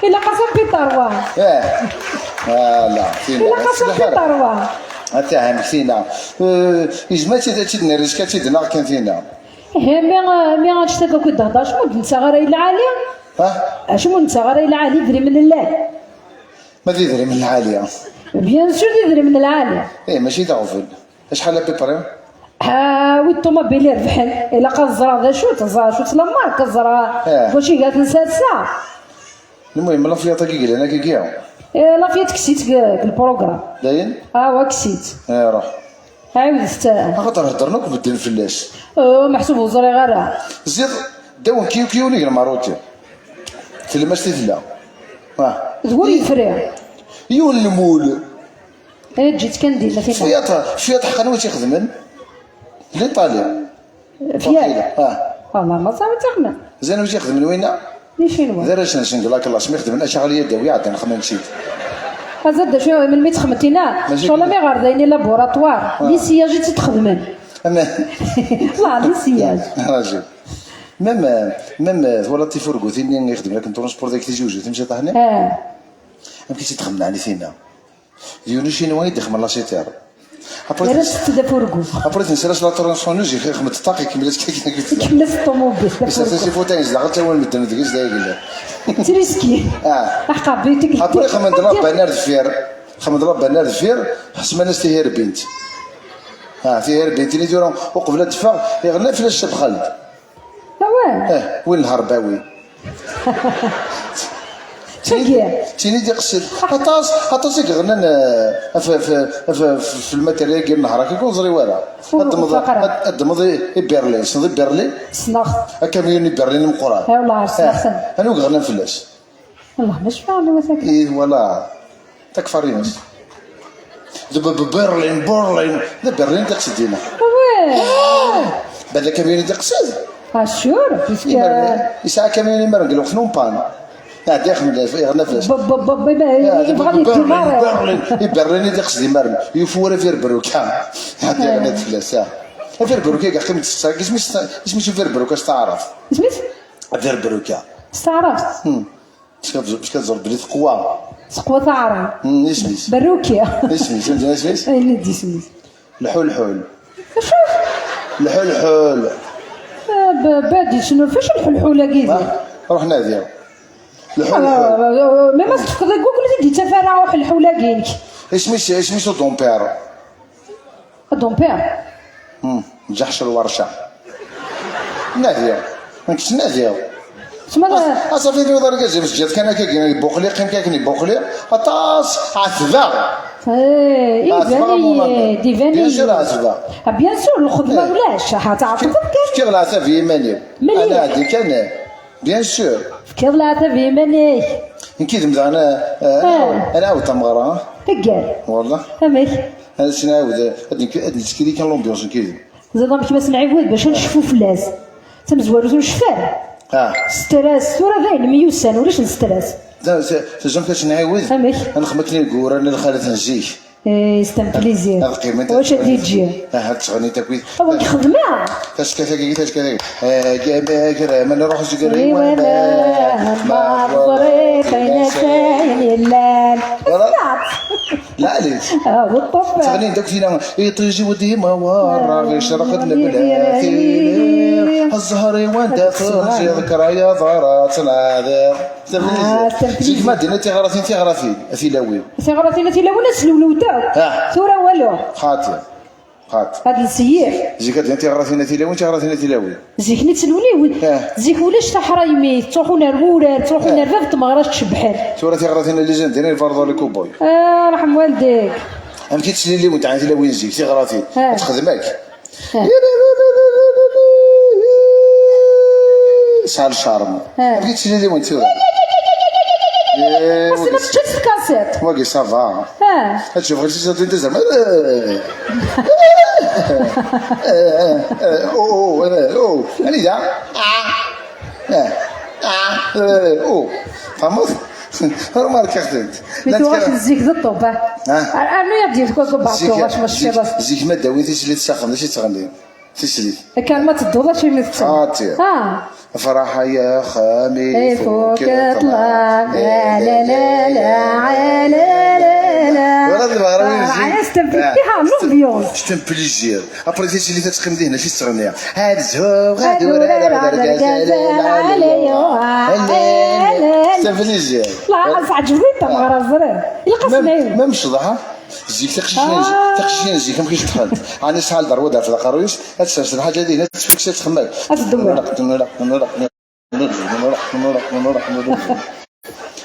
S1: إلا قسم بيطاروا.
S2: لا
S1: إلا قسم بيطاروا.
S2: أتاهم فينا إجمع تيدنا ريسكا تيدنا كان فينا.
S1: إيه مي غنشتاق كنت تهضر شمو نتا غير إلا عالية. ها؟ شمو نتا غير إلا عالي دري من الله.
S2: ما تدري من العالية.
S1: bien sûr تدري من العالية.
S2: إيه ماشي تغفل. شحال à peu près؟
S1: وي الطوموبيل ربحن إلا قزرا ذا شو تزرا شو la marque قزرا واش قالت نسات ساعة.
S2: المهم la فياطا كي قال انا كي كيع.
S1: إيه la فيات كسيت ال programme.
S2: داين؟
S1: وا كسيت.
S2: ايه روح.
S1: عاود
S2: خاطر هضرنا وبدل فلاش.
S1: محسوب وزري غير.
S2: زيد داون كيو كيو لي الماروتي. تلمس تلا.
S1: تقول يفري.
S2: يون المول.
S1: ايه جيت كندير ما فينا.
S2: فياط فياط حقا واش يخدمن؟ ليطاليا.
S1: فيات. والله ما صافي تخدم.
S2: زين واش يخدم وين؟
S1: لي شنو؟
S2: دار شنو لا كلاس ما يخدم اشغال يدوي عاد نخدم نسيت.
S1: هذا شنو من مي تخدمتينا شغل مي غير دايني laboratoire l'essayage تتخدمن. لا l'essayage.
S2: راجل même même ولا تيفورغو ثيني يخدم لكن transport ديك تيجوج تمشي طحني. ما كاينش تخدم على ثينا. ديونو شينوا يدخل la citerne.
S1: غير ست فورغو.
S2: après تنسى la tronçonneuse يخدم الطاقي كملت كي
S1: كملت الطوموبيل.
S2: سي فوتين زعما حتى هو المدن ديك داير
S1: تريسكي. حقا بيتك.
S2: après خمد la bannière de fer خمد la bannière de fer حسب الناس تيهير بنت. تيهير بنت اللي ديرهم وقبل الدفاع يغنى في الشاب خالد.
S1: واه.
S2: وين الهرباوي؟ تيني دي قصد عطاس عطاس يغنى في في في في ال matériel ديال النهار كيكون زري والو. الدمض بيرلي صنض بيرلي
S1: صناخ
S2: كاميون بيرلي مقرا.
S1: والله صناخ.
S2: انا غنى فلاش.
S1: والله مش فاهم وثاك.
S2: ايه ولا تكفرينس دابا برلين برلين لا برلين تقصد دينا.
S1: واه
S2: بعد كاميون تقصد.
S1: sûr puisque
S2: يسعى كاميون مرنقل الوقت non panne. عاد يخدم يغنى فلاش.
S1: با يبغى
S2: برلين برلين تقصد مرن يفور في بروكا عاد يغنى فلاش. فير بروكا كاع قيمة اسمي فير بروكا اش تعرف؟
S1: سميت؟
S2: غير بروكا.
S1: استعرفت.
S2: باش كتزور بلي تقوى.
S1: تقوى ثعرة.
S2: اسميس.
S1: بروكيا.
S2: اسميس انت اسميس؟
S1: اي ندي سميس.
S2: الحلحل.
S1: شوف.
S2: الحلحل.
S1: بادي شنو فاش الحلحوله كيدير؟
S2: روح نادي. الحلحل.
S1: ما تفكر جوجل تدي تفرع الحلحوله كينك.
S2: اسميس دون بير.
S1: دون بير.
S2: جحش الورشة. نادية. ما كنتش نادية.
S1: تما
S2: اصافي في دار كاجي باش جات كان كاين بوقلي قيم كاين بوقلي اطاس عتبة.
S1: ايه ديفاني ديفاني
S2: bien sûr عتبة.
S1: bien sûr الخدمة ولاش تعرف كان
S2: فكر العتبة في يماني. انا عندي كان bien sûr.
S1: فكر العتبة في يماني.
S2: نكيد انا انا عاود تمغرة.
S1: تقال.
S2: والله.
S1: فهمت.
S2: هذا الشيء نعاود هاد نسكري كان l'ambiance نكيد.
S1: زاد كيما نعاود باش نشفو فلاس. تمزوار نشفار. stress ثورة باين ميوسان ولاش ال stress.
S2: تنجم كاش نعاود.
S1: فهمت.
S2: انا خمكني الكورة انا الخالة نجيك.
S1: ايه c'est un plaisir. واش غادي تجي؟
S2: تغني تاكويت.
S1: هو خدمة.
S2: تشكا تشكا تشكا ما نروح
S1: سكري وانا ما طريق ساين
S2: لا عليك.
S1: بالطبع.
S2: تغني داك فينا يطيجي وديما ورا شرقت البلاد الزهر وانت تنجي ذكرى ضرات العذاب. زيك ما دينا تيغراثين تيغراثين ثيلاوي.
S1: تيغراثين ثيلاوي سلولو تاع. ثورة والو.
S2: خاطر. خاطر.
S1: هاد السيف.
S2: زيك دينا تيغراثين ثيلاوي تيغراثين ثيلاوي.
S1: زيك نيت سلولي زيك ولاش تحرايمي تروحوا نرورا تروحوا نرفاف تمغراش تشبحال.
S2: ثورة تيغراثين اللي جان دينا الفرض الكوبوي.
S1: رحم والديك.
S2: ام كي تسلي وانت عن ثيلاوي زيك تيغراثين تخدمك. سال شارم. كي تسلي وانت
S1: بس ما تشدش الكاسيت.
S2: واقي صافا. تشوف غير شي انت زعما او او يعني دا او فهمت؟ رمارك اختي.
S1: لا تواش زيك ذا الطوب. انا يدي تكون بعض واش ماشي راس.
S2: زيك ما داوي تسلي تسخن ماشي تغني. تسلي.
S1: كان ما تدوضش في مثل.
S2: خاطر. فرحة يا خامي
S1: فوق طلع لا لا لا لا لا لا
S2: ولا المغربي
S1: استمتعتها l'ambiance.
S2: c'est un plaisir après تيجي اللي تتقيم ذهنها شي تغنيها هاد الزهو غادي ولا c'est un plaisir.
S1: لا عجبني تمغرب زري القسمين
S2: ما مشضحه زيك تقشين زيك ما كاينش دخلت انا شحال دار ودار في القرويش هاد الحاجة هذه هنا تفكسات تخماك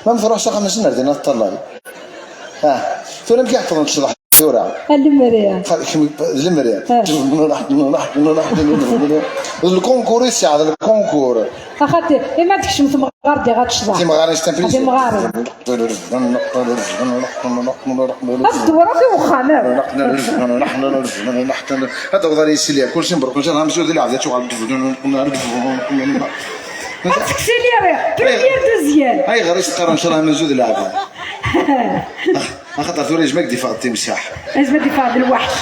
S2: ما نفرحش خمس سنين دينا الطلاي ثورة كيحفظ نشرح ثورة
S1: المريا
S2: المريا ال concours يساعد ال concours
S1: اخاطي ما تكشم تمغار دي غاتشطح
S2: تمغار c'est
S1: تمغار الدورة في وخامر
S2: هذا وضع يسلي كلشي مبروك ان شاء الله مسعود اللي عبد شغل
S1: تكسي لي première deuxième
S2: هاي غير يسقر ان شاء الله منزود العبد خاطر ثورة يجمعك دفاع التمساح
S1: يجمع دفاع الوحش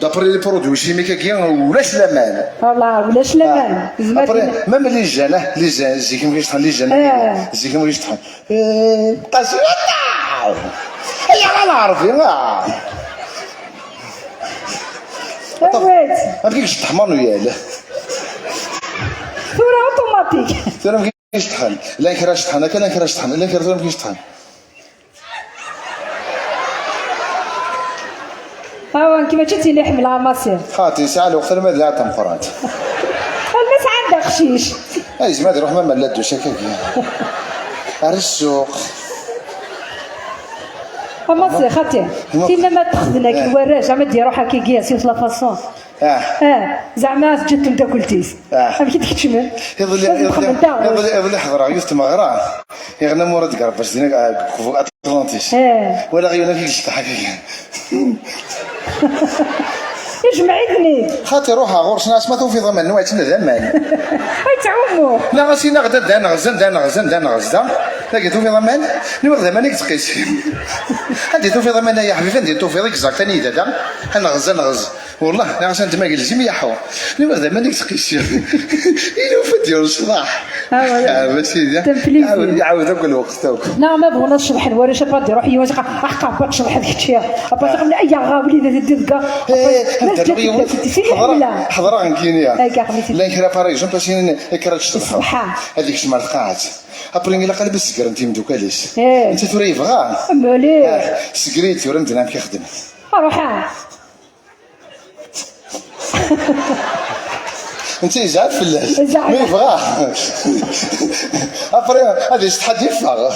S2: d'après les produits chimiques كي ولاش لامان
S1: والله ولاش لامان
S2: après même les jeunes les jeunes زيك ما كيشطحن les jeunes زيك ما كيشطحن قاس يا غنعرف يا ما كيشطح manuel
S1: ثورة اوتوماتيك
S2: ثورة ما كيشطحن لا كرا شطحن لا كرا شطحن لا كرا ما كيشطحن
S1: ها كيما جيتي اللي حمل عماسير
S2: خاطي ساعة الوقت ما لا تمقرات
S1: المس عندها خشيش
S2: اي زعما روح ما لا دوش هكاك السوق
S1: عماسير خاطي تينا ما تخدنا الوراش زعما دير روحها كي كياس la façon زعما جات انت كلتيس كي تكتشمل
S2: يظل حضر يوسف مغرا يغنى مراد قرب باش دينا فوق اتلانتيس ولا غير فيك شطح هكاك
S1: يجمع اذني
S2: خاطي روحها غور شنو ما توفي ضمان نوع تنا ذمان
S1: هاي تعومو
S2: لا غاسي نغدا دا نغزا دا نغزا دا نغزا لا توفي ضمان نوع ضمان تقيس عندي توفي ضمان يا حبيبي عندي توفي ضيك زاك ثاني دا نغزا نغز والله لا غاسي انت ما قلتي يا حو نوع ضمان تقيس إلو فدير الصباح. ماشي يعاود يعاود كل الوقت.
S1: نعم ما بغونا الشبح الورشة بغا يروح يوزق احقا بغا تشرح هذيك الشيء ابا اي غاولي ذا دقا.
S2: حضرة عن كينيا لا كرا par exemple باش كرا تشطح هذيك شمال قاعد après إلا قلب السكر انت مدوكاليش انت ثوري يبغى
S1: مليح
S2: سكريت ثوري مدنا كيخدم
S1: روح
S2: انت زعف في الله ما يبغى après هذه شحال يفغ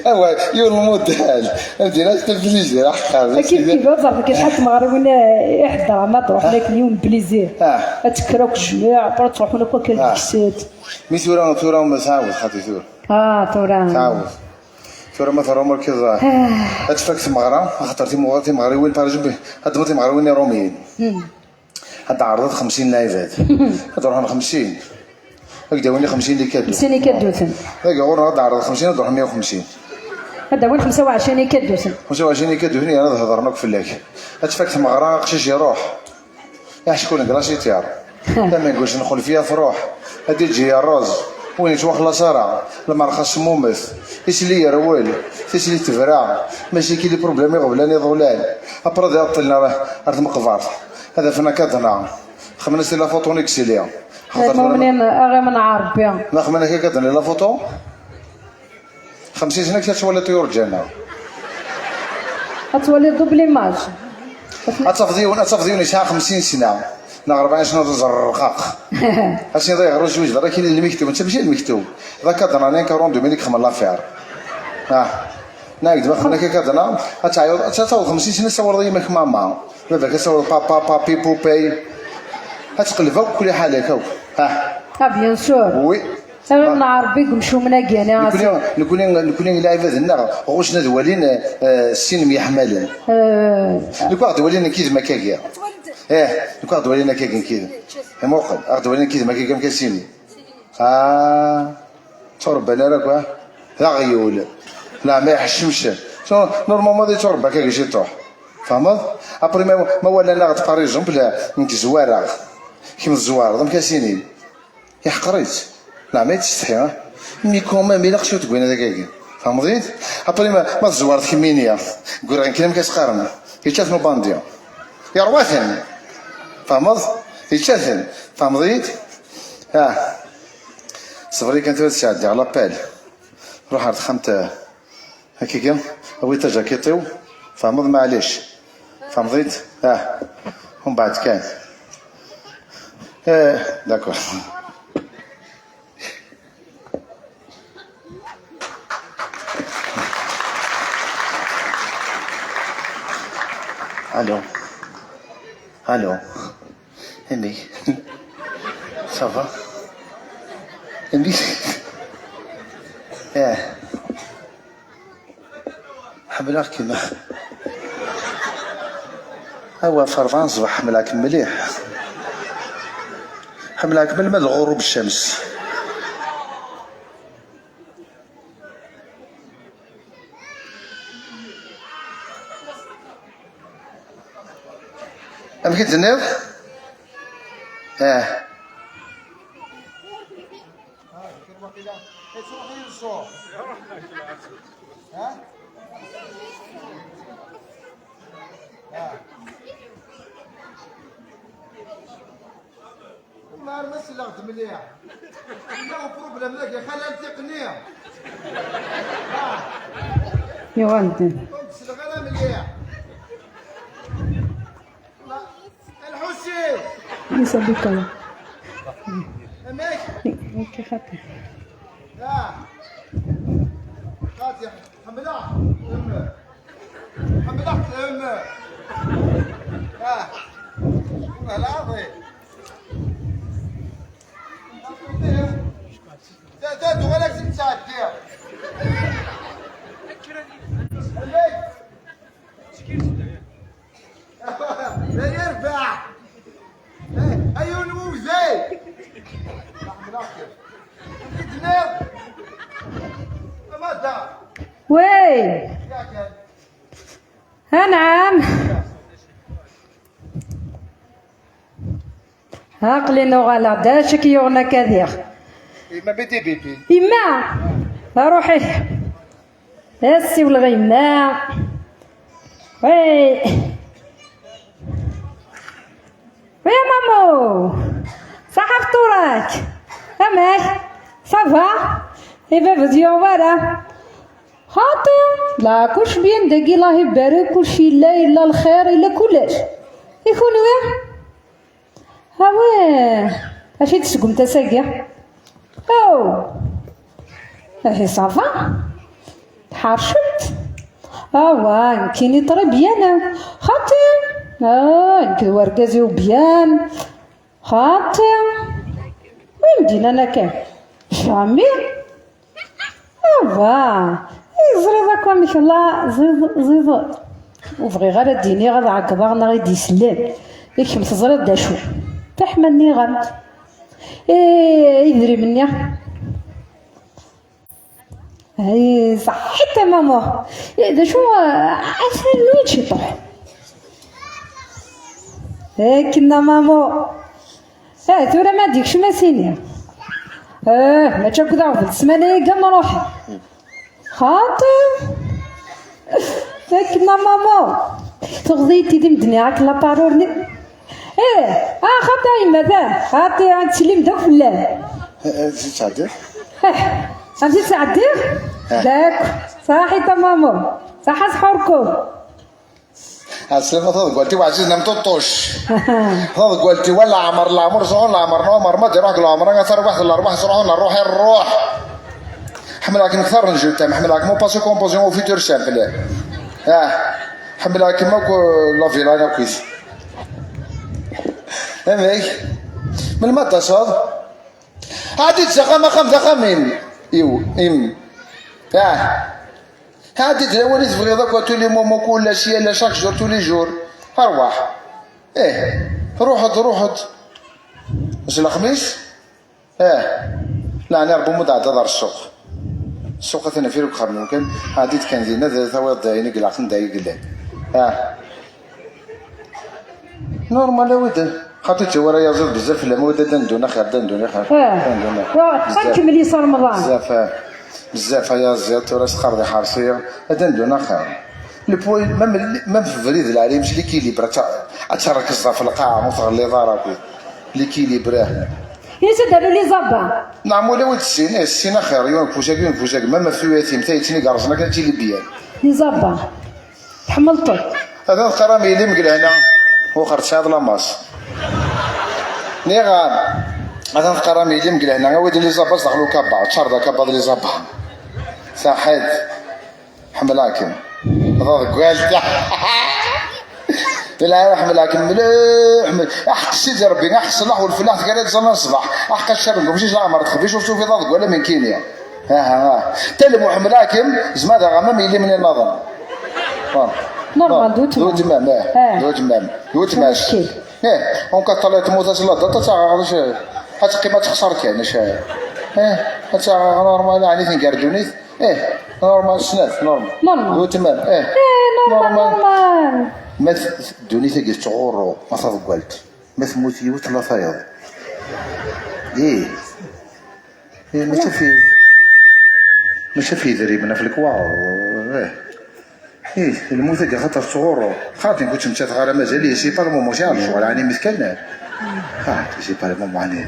S2: ايوا يون الموديل انت لا تبليزير.
S1: كيف كيف ظرف كاين شحال المغرب ولا يحضر ما تروح لك اليوم plaisir تكراك الجميع برا تروحوا لك كل الكسات
S2: mais ثورا ثورا ما تعاود خاطي ثورا
S1: ثورا
S2: تعاود ثورا ما ثورا مركز اتفاك تمغرا خاطر تيمغريوين par exemple هاد تيمغريوين روميين هاد عرضت 50 لايفات هاد روحنا 50 هكذا وين 50 les cadeaux
S1: 50 les cadeaux
S2: هكا غور هاد عرض 50 تروح 150
S1: هذا وين 25 les cadeaux
S2: 25 les cadeaux هنا انا هضرناك في اللاك اتفاك تمغرا قشيش يروح يا شكون كراسي تيار لا ما نقولش ندخل فيها تروح هادي تجي الروز وين يتوخلا سارة لما رخص مومث يسلي يرويل تسلي تفرع ماشي كي les problèmes يغبلاني ضولان après ذا طلنا راه مقبر هذا فينا كادنا خمنا c'est la photo نيكسيليا
S1: المؤمنين غير من عربي
S2: ما خمنا كي كادنا la photo 50 سنة كتولي طيور الجنة
S1: تولي double image
S2: اتفضيون يسعى 50 سنة نا 40 سنة زرقاق اشني ضيع غير زوج راه كاين المكتوب انت ماشي المكتوب ذا كادنا 42 ملي خمن l'affaire ناك دابا خمنا كي كادنا تعيط تعوض 50 سنة تصور يماك ماما باباك تصور بابا بابي بوبي تقلب كل حالك ها
S1: bien sûr
S2: oui
S1: غير من عربي كمشو من كاع
S2: نكوني لاعب ذنا غوشنا دوالين السين يحملن نكون دوالين كيد ما كاكيا نكون دوالين كاكين كيد موقع دوالين كيد ما كاكيا كاسيني تربى لا راك لا غيول لا ما يحشمش normalement تربى كاكي شي تروح فهمت après ما ولا لا par exemple انت زواره كيما الزوار ضم كاسيني يحقريت لا ما يتستحي mais quand même الا خصو تقول هذاك كاكي فهمتي après ما تزوارت كمينيا قول غير كلام كتقارن يتشافنو بانديا يرواثن فهمت يتشافن فهمتي صبري كانت تساعد على l'appel روح عرض خمت هكاك اوي جاكيطيو فهمت معليش فهمتي ومن بعد كان d'accord. الو الو امي ça va امي حملاك كيما هو فرفان صباح حملاك مليح حملاك من غروب الشمس. أم كتنيض؟
S3: ما سلغت مليح لا problème لك خلل تقنية
S1: يغنتن
S3: كنت سلغ مليح الحسين
S1: يسلمك الله
S3: اماك
S1: اوكي خاطر
S3: لا خاطي حملاح حملاح والله العظيم لا ولا تعدي لا يرفع ايون موزي
S1: oui نعم عقلي نوغالا داشك يغنى كذيخ
S2: ما بيتي بيبي
S1: يما روحي اسي ولا يما oui oui مامو صحة فطورك اماك ça va اي بابا ديو voilà خاطي لا كلش bien داكي الله يبارك كلشي لا الا الخير الا كلش يكون وين ها oui اش تسقم تساقيا او اهي ça va حرشت اوا كاين très bien خاطي نكد وركازي bien خاطي وين دينا انا كان jamais اوا زريض هكا مش الله زيد زيد وبغي غير ديني غاد عقبا غنا غيدي يسلم ياك متزريض داشو تحملني غنت ايه يدري مني اي صحيت ماما إيه شو عسل وين شي طوح كنا مامو تورا ما ديكش ما سيني ما تشوف كذا في السمانة قام نروح خاطر كنا مامو تغضيتي دي مدني عاك لا بارور ايه خاطر يما ذا خاطر تسلم داك فلان
S2: تعدي
S1: غادي تعدي داك صحيت مامو صحة سحوركم
S2: السلامة هذا قلتي وعزيزنا مططوش هذا قلتي ولا عمر العمر زعون العمر نعمر ما دي روح العمر انا تربح الارباح زرعون الروح الروح حملك نكثر نجو تاع حملك مو passé composé au futur simple حملك ماكو لا فيلا كويس اميك من ما تصاد عادي تزغم خم خميم يو ام هادي تلاواني تبغي ذاك tous les moments كل شيء لا chaque jour tous les jours ارواح ايه روحت روحت واش الخميس لا انا ربو مدع دار السوق السوق ثنا في ركخ ممكن هادي كان دينا ثواب داين قلع داي قلع normal ود خاطر ورا يزيد بزاف لا مود دندونا خير دندونا خير دندونا
S1: نكمل يصير رمضان
S2: بزاف بزاف يا زياد راس خرضي حارسيه هذا ندونا خير البوي même في فريد العالي مش l'équilibre تركز في القاع وتغلي ضربي l'équilibre
S1: يا داروا les abats
S2: نعم ولا ود السين السين خير يون فوشاك يون فوشاك même في ثيم تاي قرصنا كان تيلي bien
S1: les abats تحملتو
S2: هذا القرامي اللي مقل هنا هو خرج هذا la masse نيغان هذا القرامي اللي مقل هنا ود les abats دخلوا كابا تشردا كابا les abats صحيت حملاكم هذا قالت لا حملاكم مليح احق سيدي ربي احق صلاح والفلاح قال تصلى الصباح احق الشر ماشي العمر تخبي شفتو في ضد ولا من كينيا ها ها تلمو حملاكم زما غمام يلي من النظام
S1: normal دو
S2: دو تمام دو تمام دو تمام ايه اون كطلع تموت لا داتا تاع غادي هتقي ما تخسر كان اش ايه normal يعني تنقردونيت ايه normal سنات normal
S1: normal
S2: دو تمام ايه
S1: normal normal
S2: ما دونيت كي تغورو ما تضقلت ما تموت يوت لا فايض ايه ايه ماشي في ماشي في ذريبنا في الكوا ايه ايه الموت كي خاطر تغورو خاطر كنت مشات غير مازال c'est pas le moment شي الشغل يعني مسكن خاطر c'est pas le moment يعني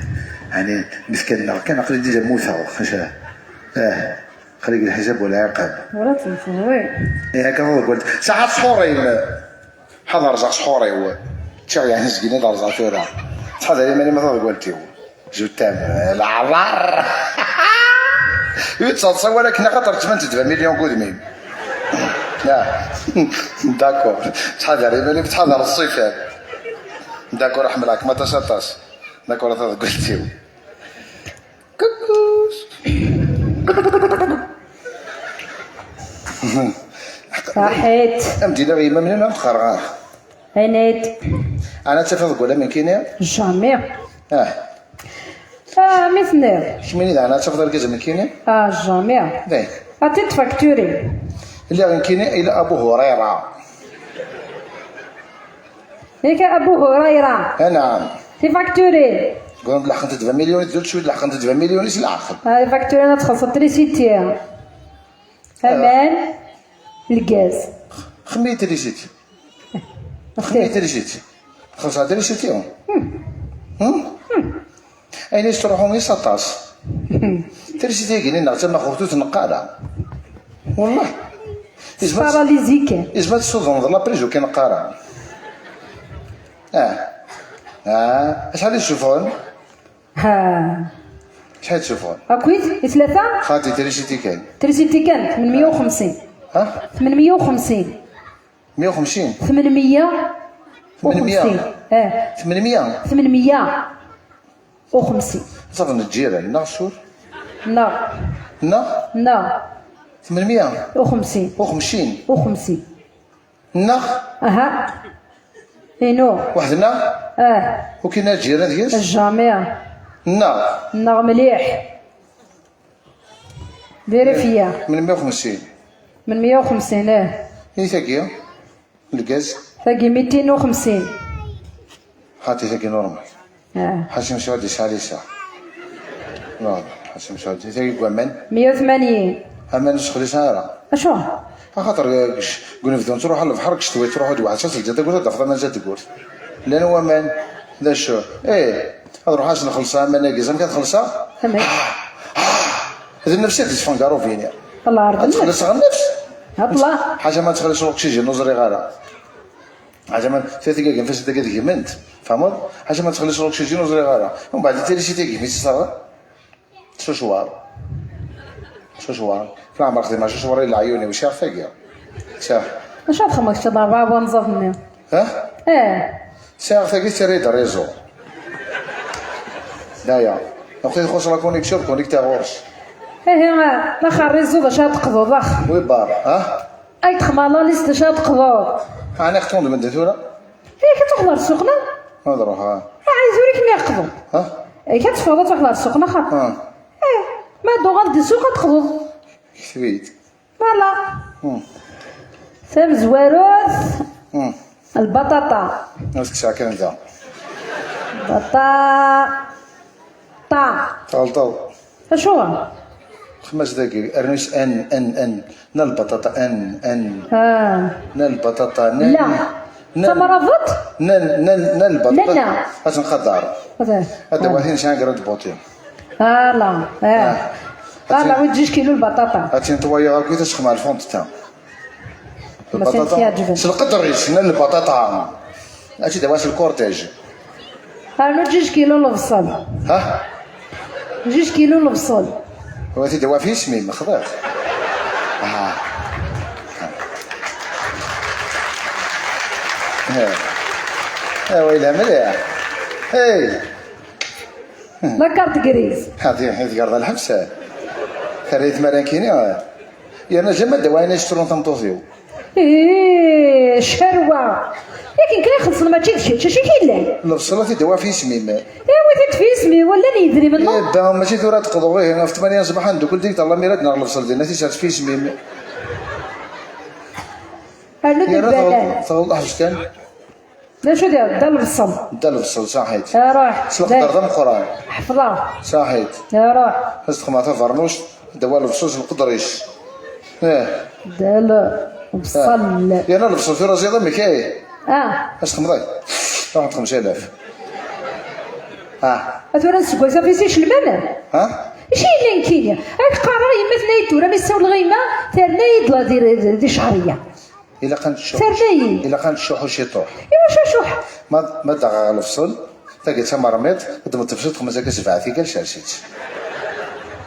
S2: يعني مسكن كان قريب déjà موسى خليك الحساب والعقاب
S1: ولا تنفوي
S2: ايه هكا قلت ساعات سحوري حضر رزق سحوري هو تشا يعني سكينة دار رزق ثورة تحضر ماني ما قلتي je t'aime العبر يتصل ولكن خاطر 8 مليون كودمين لا d'accord تحضر ماني تحضر الصيف d'accord احملك ما تشطش d'accord هذا قلتي كوكوس
S1: صحيت
S2: امدينا غيما من هنا مخرغه
S1: عينيت
S2: انا تفضل ولا من كينيا
S1: jamais مثني
S2: شميني انا تفضل كذا من كينيا
S1: jamais
S2: ليه
S1: عطيت facture
S2: اللي غن كينيا الى ابو هريرة
S1: ياك ابو هريرة
S2: نعم
S1: تي facture
S2: قولوا لحقنت 7 مليون تزول شويه لحقنت 7 مليون ايش العقل
S1: هاي facture انا تخلص تريسيتي امان الغاز
S2: خمية تريسيتي خمية تريسيتي خلصها تريسيتي هم اين تروحوا مي 16 تريسيتي كاين نغ تما خوتو تنقاله والله
S1: paralysé كان
S2: إزما تسوضن la prise وكاين قارا شحال يشوفون
S1: ها
S2: شحال تشوفون
S1: اكويت ثلاثة
S2: خاطي تريسيتي كاين
S1: تريسيتي كانت 850
S2: ها
S1: 850
S2: 150
S1: 850 اه
S2: 800
S1: 850
S2: صافي الجيران نغسور
S1: لا
S2: نا
S1: لا
S2: 850
S1: وخمسين وخمسين
S2: نخ
S1: اها اينو
S2: وحدنا
S1: اه
S2: وكاين الجيران ديالك
S1: الجامع
S2: نا
S1: النغ مليح فيريفيا
S2: من 150
S1: من 150 اه
S2: اي ثاكي الغاز
S1: ثاقي 250
S2: خاطي ثاكي normal
S1: اه
S2: حاسم سعودي ساليسا normal حاسم سعودي ثاكي كوامان
S1: 180
S2: اما نسخلي سارة
S1: اشو
S2: خاطر قلنا في تروح للبحر كشتوي تروح واحد سلسل جات تقول تفضل ما جات تقول لان هو مان ذا شو ايه نروح عشان نخلصها ما ناقص ما كتخلصها
S1: تمام
S2: هذا النفس تسفن كاروفينيا
S1: الله يرضى
S2: تخلص غير النفس
S1: اطلع
S2: حاجه ما تخلص الاكسجين نزري غارة حاجه ما ثلاثة كاع فاش تلقى ديك فهمت حاجه ما تخلص الاكسجين نزري غارة ومن بعد تيريسيتي كيف تصرا شوشوار شوشوار في العمر خدمه شوشوار الى عيوني وش ثاقيه ساعة
S1: اش خمك تضرب ونزضني
S2: ها
S1: اه
S2: ساعة ثاقي تريد réseau دايا نقول خص la connexion connecté غورس
S1: ايه لا خا réseau باش تقضو ضخ
S2: oui بار ها
S1: اي تخمى la liste باش تقضو
S2: انا ختون من ثورة
S1: ايه كتحضر سوقنا
S2: هذا روح ها
S1: عايز وريك ما يقضو
S2: ها
S1: ايه كتفوض تحضر سوقنا خا
S2: ها
S1: ايه ما دو غادي السوق تقضو
S2: كثويت
S1: voilà ثم زواروث البطاطا
S2: نفسك ساعة كان ذا
S1: بطاطا
S2: تغلطوا
S1: اشو
S2: 5 دقائق ارنوس ان ان ان نا البطاطا ان ان
S1: اه
S2: نا البطاطا نا
S1: لا تمرضت
S2: نا نا نا البطاطا
S1: لا لا
S2: نقدر هذا واحد شحال غراد بوتي
S1: لا اه لا وين 2 كيلو البطاطا
S2: هاتي نطوي غير كي تسخن مع الفونت تاع
S1: البطاطا
S2: سلقد الريس نا البطاطا هاتي دابا ال cortège
S1: انا 2 كيلو البصل
S2: ها
S1: 2 كيلو البصل
S2: هو تدوا في اسمي مخضر اه ها ويلها مليح هاي
S1: la carte grise
S2: هذه حيت قرض الحبس ثريت مرانكيني يا انا جمع دواء انا شترون تمطوثيو
S1: ايه شروه لكن كي يخلص ما تجيش شي كيلان
S2: البصله تدوا في اسمي ما
S1: ايوا في اسمي ولا يدري منه
S2: إيه با ماشي ثورة تقضوا غير في 8 صباحا ندوك ديك الله ميراد نغ البصل ديالنا تيسات في اسمي
S1: انا البنان
S2: تغلط حبس كان
S1: لا شو دير دا البصل
S2: دا البصل صحيت
S1: روح
S2: سلق دردا القران
S1: حفظه
S2: صحيت
S1: روح
S2: هز خمعة فرنوش دوا البصل القدريش اه
S1: دا البصل
S2: يا انا البصل في راسي ضمك ايه
S1: اه
S2: اش تخمضي روح 5000 اه
S1: اثورا نسكوي صافي سيش الماء
S2: ها
S1: شي اللي كاين هاك قرا يما ثنايت ولا ما يساو الغيمه ثرنا يطلع دير دي شهريه
S2: الا كانت الشوح
S1: ثرناي
S2: الا كانت الشوح وشي طوح
S1: ايوا شو شوح
S2: ما دغ الفصل تاكي تما رميت دم تفسد خمسة كسبعة في كل شاشيت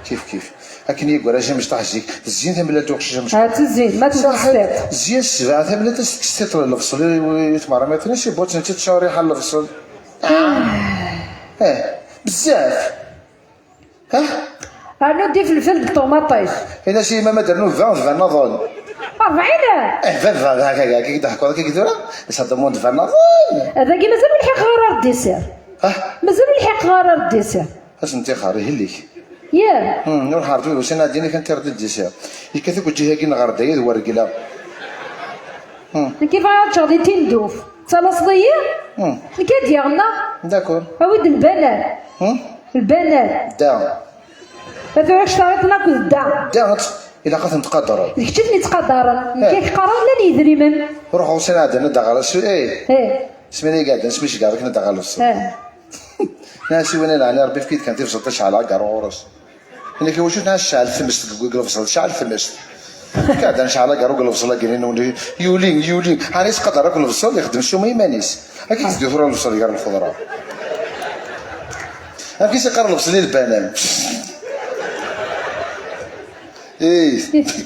S2: كيف كيف لكن يقول اش مش طاح زيك الزين ثم لا توقش مش
S1: هات الزين ما تستيط
S2: زين السبعة ثم لا تستيط الفصل تما رميت شي بوت انت تشاوري حال الفصل اه بزاف ها
S1: انا دي فلفل الطوماطيش
S2: الا شي ما درنو 20 20 نظن
S1: 40
S2: اه 20 هكا كي يضحكوا هكا كيديروا ça demande 20 نظن
S1: هذا كي مازال الحق غير ال dessert
S2: اه
S1: مازال الحق غير ال dessert
S2: اش انت خاري هليك
S1: يا
S2: نور حارتو واش انا ديني كنت رد ال dessert يكثك وجهها كي نغردايا ورقله
S1: كيف غاتشغلي تندوف تلاص ضيا نكاد يغنى
S2: d'accord
S1: عاود البنان البنان
S2: دا
S1: هذا واش طريق ناكل دا
S2: دا إلا قد نتقدروا
S1: كنت نتقدر كيف قرار لا يدري من
S2: روح وسنا عندنا ندغ على ايه
S1: ايه
S2: سميني قاعد نسميش قاعد ندغ على الفصل
S1: اه
S2: ناسي وين انا ربي فكيت كان تفصل تشعل على غورس انا كي وشوف ناس شعل ثمست الفصل شعل ثمست قاعد نشعل كارو الفصل كاين يولي يولي عريس قدر كل الفصل يخدم شو ما يمانيس هكا تدي ثرى الفصل يقرا الخضرة هكا يقرا الفصل البنان ايه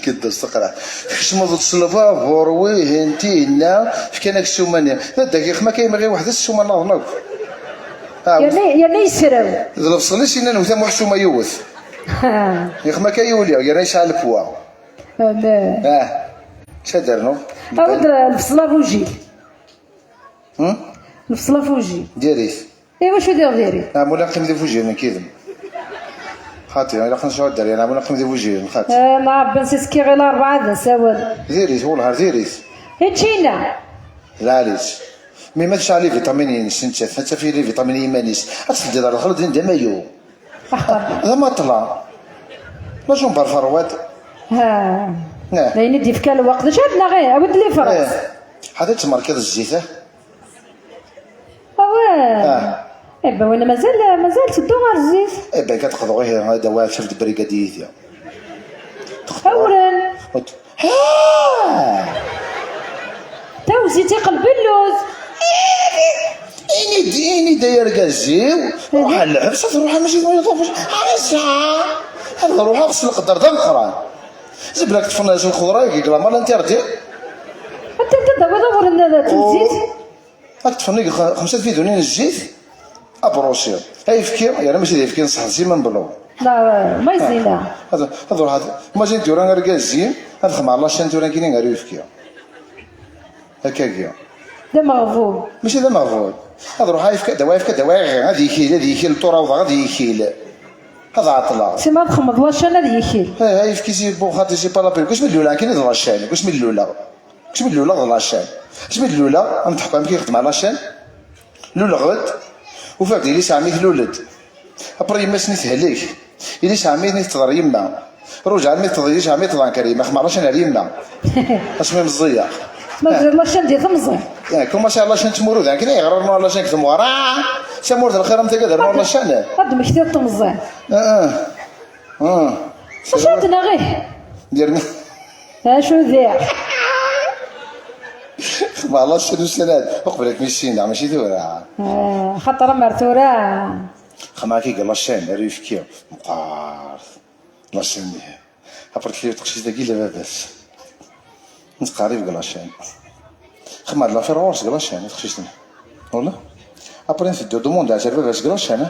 S2: كدا استقرا خشمض تسلفا فوروي هنتي هنا فكانك السومانية داك ما كاين غير واحد السومه ناض
S1: يا يسراو
S2: الفصل سينا نوثا واحد السومه يوث يا ما كاين يولي يا يشعل البوا اه شادرنو
S1: عاود الفصله فوجي الفصله فوجي
S2: ديريت
S1: ايوا شو دير ديري
S2: مولا قيم دي فوجي من كيدم خاطي انا خنشعر الدري انا مولا قيم دي فوجي خاطي
S1: ما بنسيسكي غير الاربعة ذا سواد
S2: ديريت والله ديريت
S1: هادشينا
S2: لا علاش مي ما تشعل لي فيتامين سنت حتى في لي فيتامين ايمانيس اتسدي دار الخلط دين مايو هذا ما طلع لا جومبار فروات
S1: ها لين يدي في الوقت جابنا غير عاود لي فرص
S2: حتى تمركز الزيت
S1: اه ايبا وانا مازال تدو غير الزيت
S2: ايبا كتقضوا غير هذا واحد شفت بريغادية
S1: فورا
S2: ها
S1: تا زيتي قلب اللوز
S2: اني داير كازيو روح العبسه تروح ماشي عرسها هذا روح غسل القدر دا القران زبلك تفنى الخضرة يقول لا مال انت ردي
S1: انت دابا دور الزيت
S2: راك تفنى خمسة فيدونين الزيت ابروسي هاي فكي يعني ماشي فكي نصح سيما بلو
S1: لا ما يزينا
S2: هذا هذا ما زين توران ركازي هذا خمع الله شان توران كاينين غير يفكي هكاكيا
S1: دا مغفول
S2: ماشي دا مغفول هذا روح يفكا دواء يفكا دواء غادي يكيل هذا يكيل الطراوضه غادي يكيل هذا عطله
S1: سي ما تخمض لاشان هذا يكيل
S2: ها يفكي سي بون خاطر سي با لا بين كاش من الاولى كاين لاشان كاش من الاولى كاش من الاولى لاشان كاش من الاولى نضحكوا كي يخدم على لاشان الاولى غد وفاك ديالي ساعة الولد ابري ما سنيت هليك إلي ساعة تضر يما رجع مي تضر ساعة تضر كريمة خمر لاشان على يما اسمي مزية
S1: ما لاشان ديال تمزي
S2: كوما شاء الله شان تمورو ذاك كنا يغرر لاشان كتمورا سمور الخير انت قادر لاشان
S1: هاد مكتير تمزي
S2: اه اه
S1: شادنا غير
S2: ديرنا
S1: اشو ذيع
S2: ما الله شنو السند وقبلك مشينا ماشي ثورة
S1: خاطر مرتورة
S2: خما كي قال لاشين ريفكي مقار لاشين ابرك لي تقشي داكي لاباس نتقارب قال لاشين خما لا فيرورس قال لاشين تقشي والله ابري نفدو دوموند على باباس قال لاشين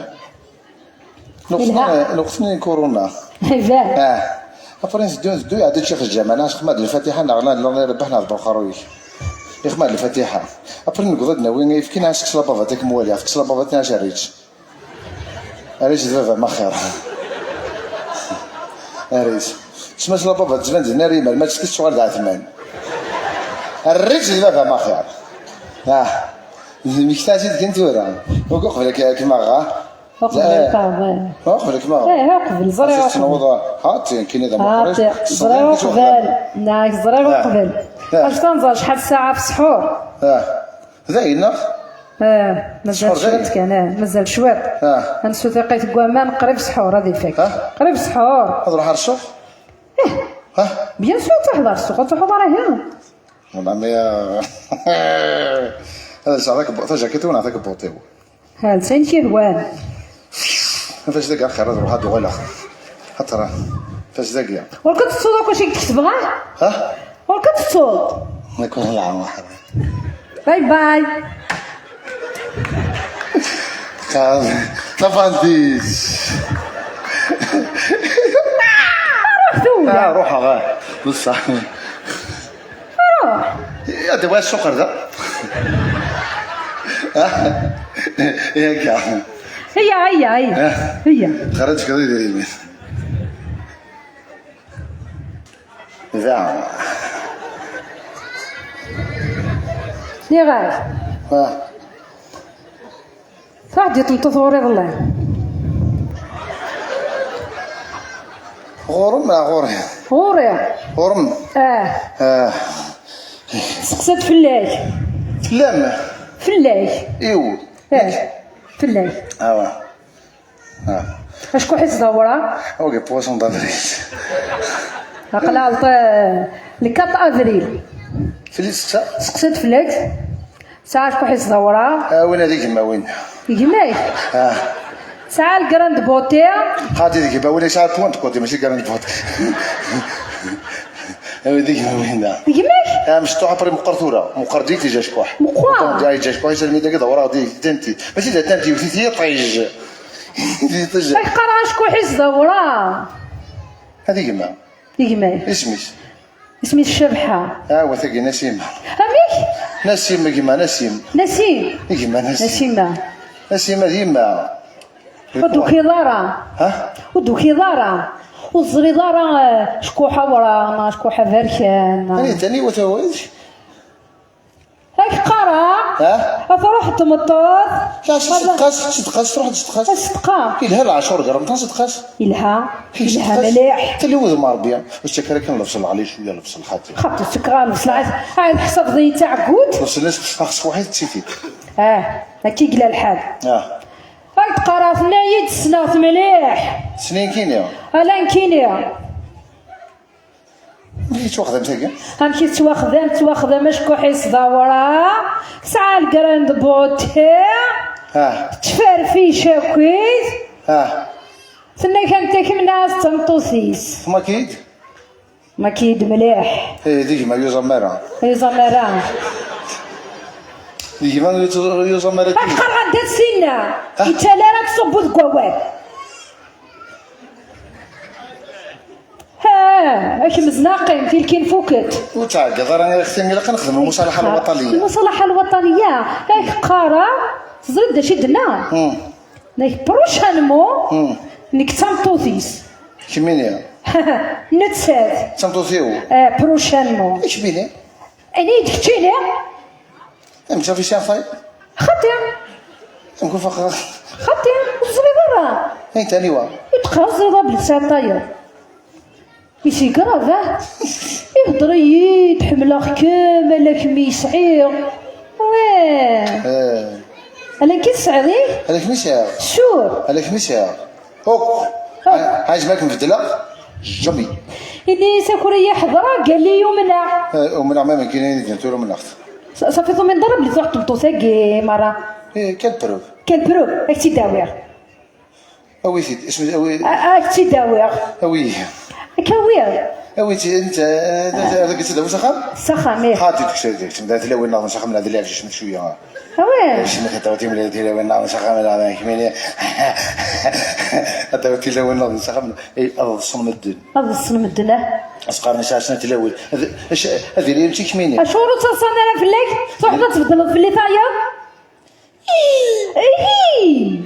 S2: نقصني كورونا اه ابري نفدو عاد شيخ الجامع انا خما الفاتحة نغلا ربحنا البخاروي يخمر الفاتحة ابري نقض وين يفكينا عسك لابافا تاك موالي عسك لابافا تاع شاريتش اريج بابا ما خير اريج سماش لابافا تزمان ناري ما تسكتش شغل تاع ثمان الريج بابا ما خير اه مكتاجي كنت ورا وقف لك كيما غا
S1: وقبل
S2: وقبل كما
S1: ايه وقبل زري
S2: وقبل هاتي كاين هذا
S1: مخرج زري وقبل ناك زري وقبل اش تنظر شحال الساعة في السحور
S2: ذاينا
S1: مازال شويط كان مازال شويط نسو ثقيت كوامان قريب سحور هذه فيك قريب سحور
S2: نروح على السوق
S1: اه bien sûr تحضر السوق تحضر هنا
S2: والله ما هذا ساعتك جاكيتو ونعطيك بوطيو
S1: ها لسان كي هوان
S2: فاش ذاك اخر روح هادو غلا حتى فاش ذاك
S1: ولكن تصوت واش كتبغى
S2: ها
S1: ولكن تصوت
S2: ما يكون العام واحد
S1: باي باي
S2: تفانديش
S1: روح
S2: روح غا بصح
S1: روح
S2: يا دابا السوق هذا ياك
S1: هي هي هي هي
S2: خرجت كذا يدير ذا
S1: يا غاز تروح دي تنطط وريض الله
S2: غورم لا غوري.
S1: غوري.
S2: غورم.
S1: اه. سقسات فلاك.
S2: فلام.
S1: فلاك.
S2: ايو.
S1: فلاك.
S2: اوا. اه.
S1: اشكون حيت دورا؟
S2: OK poisson d'avril.
S1: عقلها le 4 افريل.
S2: فلي سقسا.
S1: سقسات فلاك. ساعة شكون حيت دورا؟
S2: وين هذيك ما وين؟
S1: يماك. ساعة ال grande beauté.
S2: خاطي ديك ما وين ساعة pointe côté ماشي grande beauté. هذيك ما وين؟
S1: يماك؟
S2: مش تو après مقر ثورة مقر ديك تيجا شكوح.
S1: مقر.
S2: جاي جا شكوح يسلمي داك دورا ديك تنتي ماشي تنتي وثيتي طيج. طيج.
S1: قرا شكون حيت دورا؟
S2: هذيك ما.
S1: يماك.
S2: اسميش.
S1: اسمي الشبحة.
S2: وثاقي نسيم.
S1: أميك؟
S2: نسيم كيما نسيم.
S1: نسيم.
S2: كيما نسيم.
S1: نسيمة.
S2: نسيمة ديما.
S1: ودوكي دارا.
S2: ها؟
S1: ودوكي دارا. وزري دارا شكوحة ورا شكوحة فاركان.
S2: أنا تاني وتواج.
S1: هاك قرا.
S2: ها؟
S1: تروح تمطط.
S2: لا صدقاس صدقاس تروح صدقاس.
S1: صدقا.
S2: إلها العشور غرام صدقاس.
S1: إلها. إلها مليح.
S2: حتى اللي وذ مربيا واش كان كنلبس عليه شوية لبس الخاطي.
S1: خاطي سكران لبس عاد حسب ضي تاع كوت.
S2: لبس الناس خاص واحد تسيتي.
S1: هاكي قلا الحال. هاك تقرا في نايد سنة مليح.
S2: سنين كينيا.
S1: ألا كينيا.
S2: مشيت تواخذ مساكن.
S1: مشيت تواخذ شكون حيس دورا. ساعة ال grande beauté. تفرفي شاكويت. تنا كانت كمنا تمطوسيس.
S2: ما كيد؟
S1: ما كيد مليح.
S2: ايه ديك ما يوزا
S1: يوزا
S2: ديك ما يوزا مارا.
S1: قرا غدا سينا. يتالا راه تصبو ذكوال. ها مزناقين في الكين فوكت.
S2: وتعقد راني اختي ملي كنخدم المصالحة الوطنية.
S1: المصالحة الوطنية هاك قرا تزرد شي دنا. ناك prochainement نك تمطوثيس.
S2: كمينيا.
S1: نتسات.
S2: تمطوثيو.
S1: prochainement.
S2: اش بيني؟
S1: اني دكتيني.
S2: ام صافي شي طيب.
S1: خاطي.
S2: ام كون فخ.
S1: خاطي وزري برا.
S2: اي تاني وا.
S1: يتقرا زري بلسان طاير. ماشي كراف يهضري تحمل كامل كمي صعير واه انا كي صعيري
S2: هذاك ميسير
S1: شور
S2: هذاك ميسير هوك عايز ماك مبدله جامي
S1: إني ساكوريا حضرة قال لي يومنا
S2: ومن ما كاين ديال من اخت
S1: صافي ثم ضرب لي تروح تبطو ساكي مرة
S2: ايه كان بروف
S1: كان بروف اك تيداوير
S2: اوي سيد اسمي اوي
S1: اك تيداوير
S2: اوي
S1: كوير
S2: اوي انت هذاك تداوي سخام
S1: سخام
S2: خاطي تكسر تبدا تلاوي ناض سخام هذا اللي عرفت شوية
S1: وين
S2: شنو كتوتي ملي تلاوي ناض سخام هذا كميني توتي تلاوي ناض سخام اي اض الدن
S1: اض الدن
S2: اسقار نشا شنو تلاوي هذه اللي يمشي كميني
S1: اشورو تصانا انا فلاك تروح تبدل في اللي طاير اي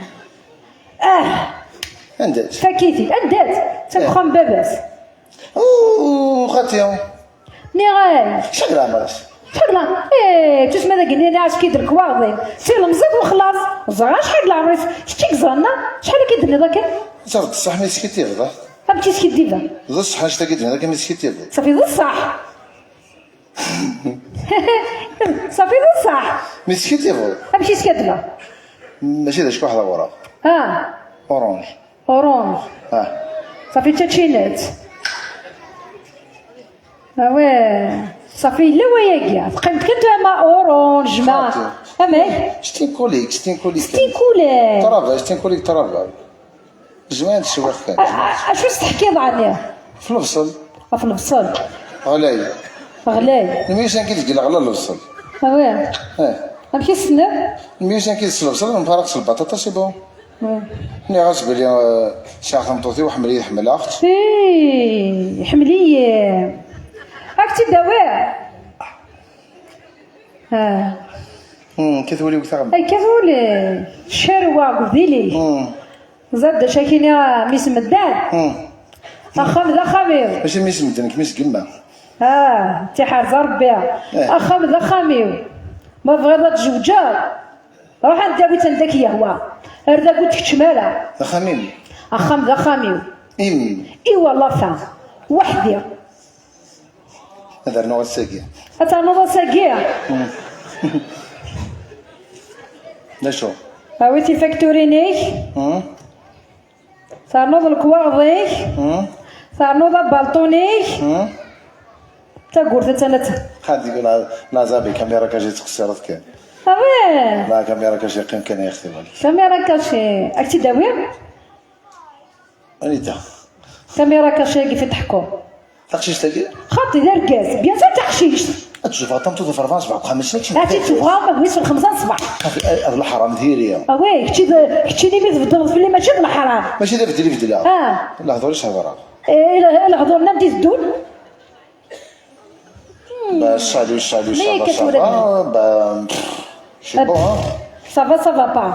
S2: اندات
S1: فاكيتي اندات تنخم باباس
S2: اوه خاطي
S1: ني غاي
S2: شحال عمرك
S1: شحال ايه تسمى ذاك اللي عاش كيدير كواغدين سير المزيد وخلاص زغا شحال العمريس شتي كزغنا شحال كيدير ذاك
S2: صافي بصح ما سكتي غدا
S1: امتي سكتي ذا
S2: بصح اش كيدير هذاك ما سكتي
S1: صافي بصح صافي بصح
S2: ما سكتي غدا
S1: امشي سكتلا
S2: ماشي ذا شكون واحد ورا orange
S1: orange صافي تاتشينات وي صافي لا وياكيا قيمت كنت ما orange ما اماك
S2: c'est une collègue c'est une collègue
S1: c'est une collègue
S2: travail c'est une collègue travail زمان السواق كان
S1: اشو تحكي عني
S2: في البصل
S1: في البصل
S2: غلاي
S1: غلاي
S2: الميوسان كي تقلع غلا البصل
S1: وي امشي السنة
S2: الميوسان كي البصل نفرق البطاطا c'est bon ني غاس بلي ساعة خمطوطي وحملي حمل اخت
S1: اي حملي راك تداوي
S2: كتولي وكتا
S1: اي كتولي شروه قبيلي زاد شاكيني ميس مدان اخام ذا خمير
S2: ماشي ميس مدان ميس قمة
S1: تحار ربي اخام ذا خمير ما بغيت تزوجا روح انت بيت عندك يا هو اردا قلت كشماله
S2: ذا خميم
S1: اخام ذا خمير
S2: إم
S1: ايوا la fin وحدي.
S2: هذا نوع الساقية.
S1: اتنوض ساقيه.
S2: شو؟
S1: هاويتي فاكتورينيك. تنوض الكواغضيك. تنوض بالطونيك. تاكورت تانا.
S2: خالد يقول لا زابي caméra cachée تخسرت كان.
S1: oui.
S2: لا caméra cachée قيم كان يا اختي.
S1: caméra cachée راك تداوي؟
S2: انيتا.
S1: caméra cachée كيف تحكو؟
S2: تقشيش تاكي؟
S1: خاطي دار كاز bien sûr تقشيش.
S2: تشوف طمطو في 4 7 5.
S1: هاتي تشوفها ما بغيتش 5 الصباح.
S2: هذا الحرام ديري.
S1: oui كنتي كنتي لي تبدل في اللي ماشي الحرام.
S2: ماشي دابا ديري في دلا. لا هضريش هضره.
S1: إيه الهضور ندي الدون.
S2: bah salut salut ça va ça va bah c'est bon.
S1: Ça va, ça va pas.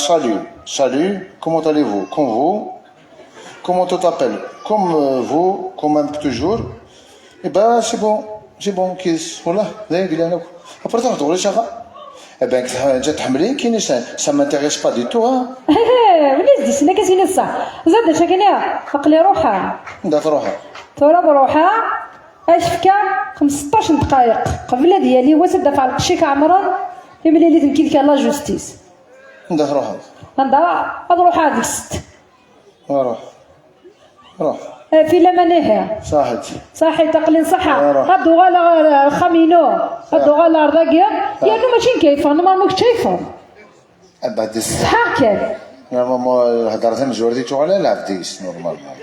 S2: Salut, salut, comment allez-vous? Comme vous? Comment tu t'appelles? Comme vous, comme un toujours. Eh ben, c'est bon, c'est bon, qu'est-ce? Voilà, après, tu ça va? Eh ben, ça m'intéresse pas du tout, hein.
S1: وليش دي سنة كاسين الصح زاد شاكينا عقلي روحها.
S2: ندات روحها.
S1: تورا بروحها اش فكا 15 دقائق قبل ديالي هو تدفع الشيك عمران يملي لي تمكي la justice.
S2: ندات روحها.
S1: ندا روح هذيك ست.
S2: روح روح.
S1: في لا مناهي.
S2: صحيت.
S1: صحيت تقلين صحة. هادو غالا خامينو هادو غالا رضاكيا يا ماشي كيف normalement كيف.
S2: بعد
S1: صحة كان.
S2: normalement الهضرة تمزور دي تشغل لعب ديس normalement.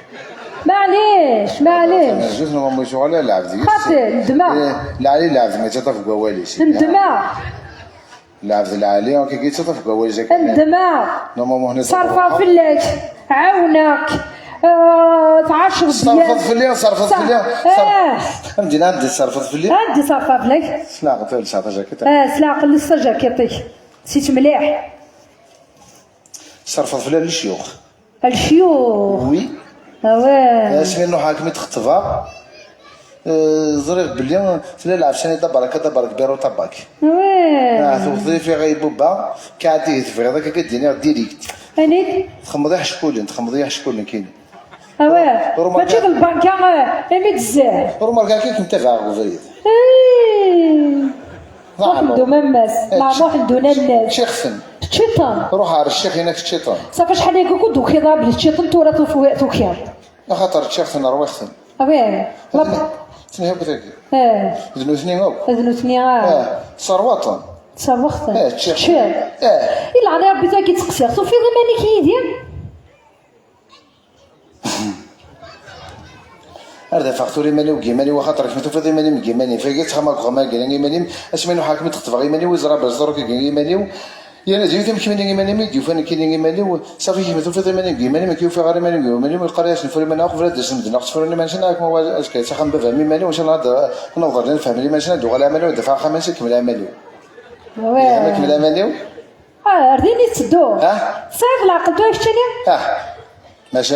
S1: معليش معليش.
S2: زوج normalement شغل لعب ديس.
S1: خاطر الدماغ.
S2: العالي لعب ما تطفق والي.
S1: الدماغ.
S2: لعب العالي كي كيتصرف والي.
S1: الدماغ.
S2: normalement هنا.
S1: صرفة فلاك عاونك. تعاشر
S2: صرفت في الليل صرفت في الليل. فهمتي عندي صرفت في الليل.
S1: عندي صرفة فلاك.
S2: سلاق قلت لسه جاكيت.
S1: سلاق لسه جاكيطيك. نسيت مليح.
S2: صرفت في الليل الشيوخ.
S1: الشيوخ.
S2: oui.
S1: oui.
S2: اسمي نو حاكم تخطفها. زريغ بلي تلا لعب شاني دبرك دبرك بيرو طباك.
S1: oui.
S2: توصلي في غيبوبه كعدي في هذاك كديني direct.
S1: انيت.
S2: تخمضي حشكولين تخمضي حشكولين كاين.
S1: oui ماشي البنكة ايمي تزاه.
S2: روماركا كي كنت تابع غوفريد.
S1: اي. روح ندو مماس مع روح ندو الناس.
S2: شيخ
S1: تشيطان.
S2: روح على الشيخ هناك تشيطان.
S1: صافي شحال ياك دوكي ضرب تشيطان تورا توكيض.
S2: خاطر تشيخ رويختن.
S1: oui.
S2: تنهي بتاكي.
S1: اه.
S2: ذنو ثنين اوك.
S1: ذنو ثنين.
S2: صروطن.
S1: صروختن.
S2: تشيخ.
S1: تشيخ. إلا على ربي تاكي تقصير صوفي ضماني كيدير.
S2: هذا فاكتوري ماني وكيماني وخاطر كما تفضي ماني مكيماني فاكي تخمك غما كان ماني اسمي حاكم تخطف غيماني وزرا بزرك كان ماني يا زيد تمشي ماني ماني مي ديوفان كاين ماني صافي كيما تفضي ماني كيماني ما كيوفي غير ماني ماني القريه نفري ماني اقف لا دسم دنا تفرني ماني نعرف ما اش كاين خم بفهمي ماني واش نهضر نوضر نفهم لي ماني ندوغ على ماني ودفع خمسة كمل ماني
S1: oui
S2: كمل ماني
S1: رديني تسدو صيف العقل تو شتيني
S2: ماشي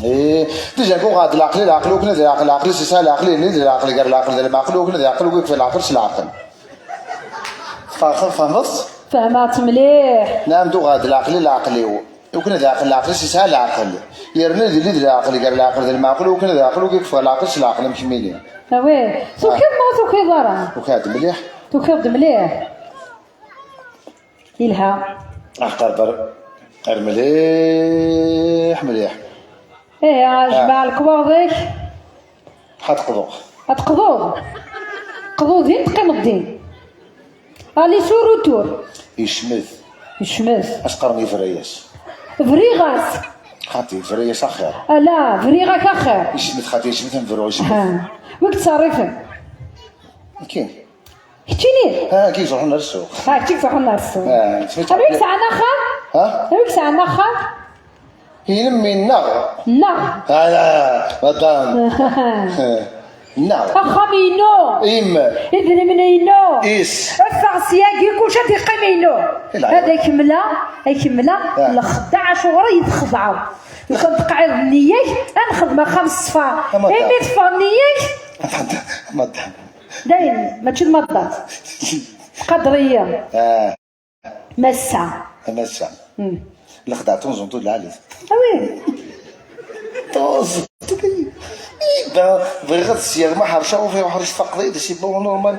S2: ايه déjà كون غاد العقل العقل وكنا العقل العقل سي العقل اللي العقل قال العقل المعقل وكنا العقل وكيف العقل سي العقل فهمت
S1: فهمت مليح
S2: نعم دو غاد العقل العقل وكنا العقل العقل سي العقل يرنا اللي العقل قال العقل المعقول وكنا العقل وكيف العقل سي العقل مكملين
S1: oui توكيض ما توكيض راه
S2: وكاد مليح
S1: توكيض مليح يلها
S2: اقدر مليح مليح
S1: ايه جمع الكواضيك
S2: حتقضو
S1: حتقضو قضو دين تقيم الدين aller sur retour
S2: يشمث
S1: يشمث
S2: اش قرني فرياس
S1: فريغاس
S2: خاطي فرياس اخير
S1: لا فريغاك اخير
S2: يشمث خاطي يشمث نفرو يشمث
S1: وقت تصرفي
S2: كاين
S1: كتيني
S2: كي يروحوا لنا السوق
S1: كي يروحوا لنا السوق
S2: هذيك
S1: ساعة نخا
S2: ها
S1: هذيك ساعة نخا
S2: ينمي النغ
S1: النغ
S2: هذا مدام النغ
S1: أخامينو
S2: إم
S1: إذن منينو
S2: إس
S1: أفع سياقي كلشي تيقيمينو هذا يكملا يكملا الخدع عشورة يتخضعوا لو كان تقعد نياك أنخدم خمس صفار إمي صفار نياك
S2: مدام
S1: دايم ماشي المضات قدرية مسا
S2: مسا الخدع تنزون طول العالي
S1: oui.
S2: طوز بغي غاد السياق ما حرشه وفي حرش فقدي c'est bon normal.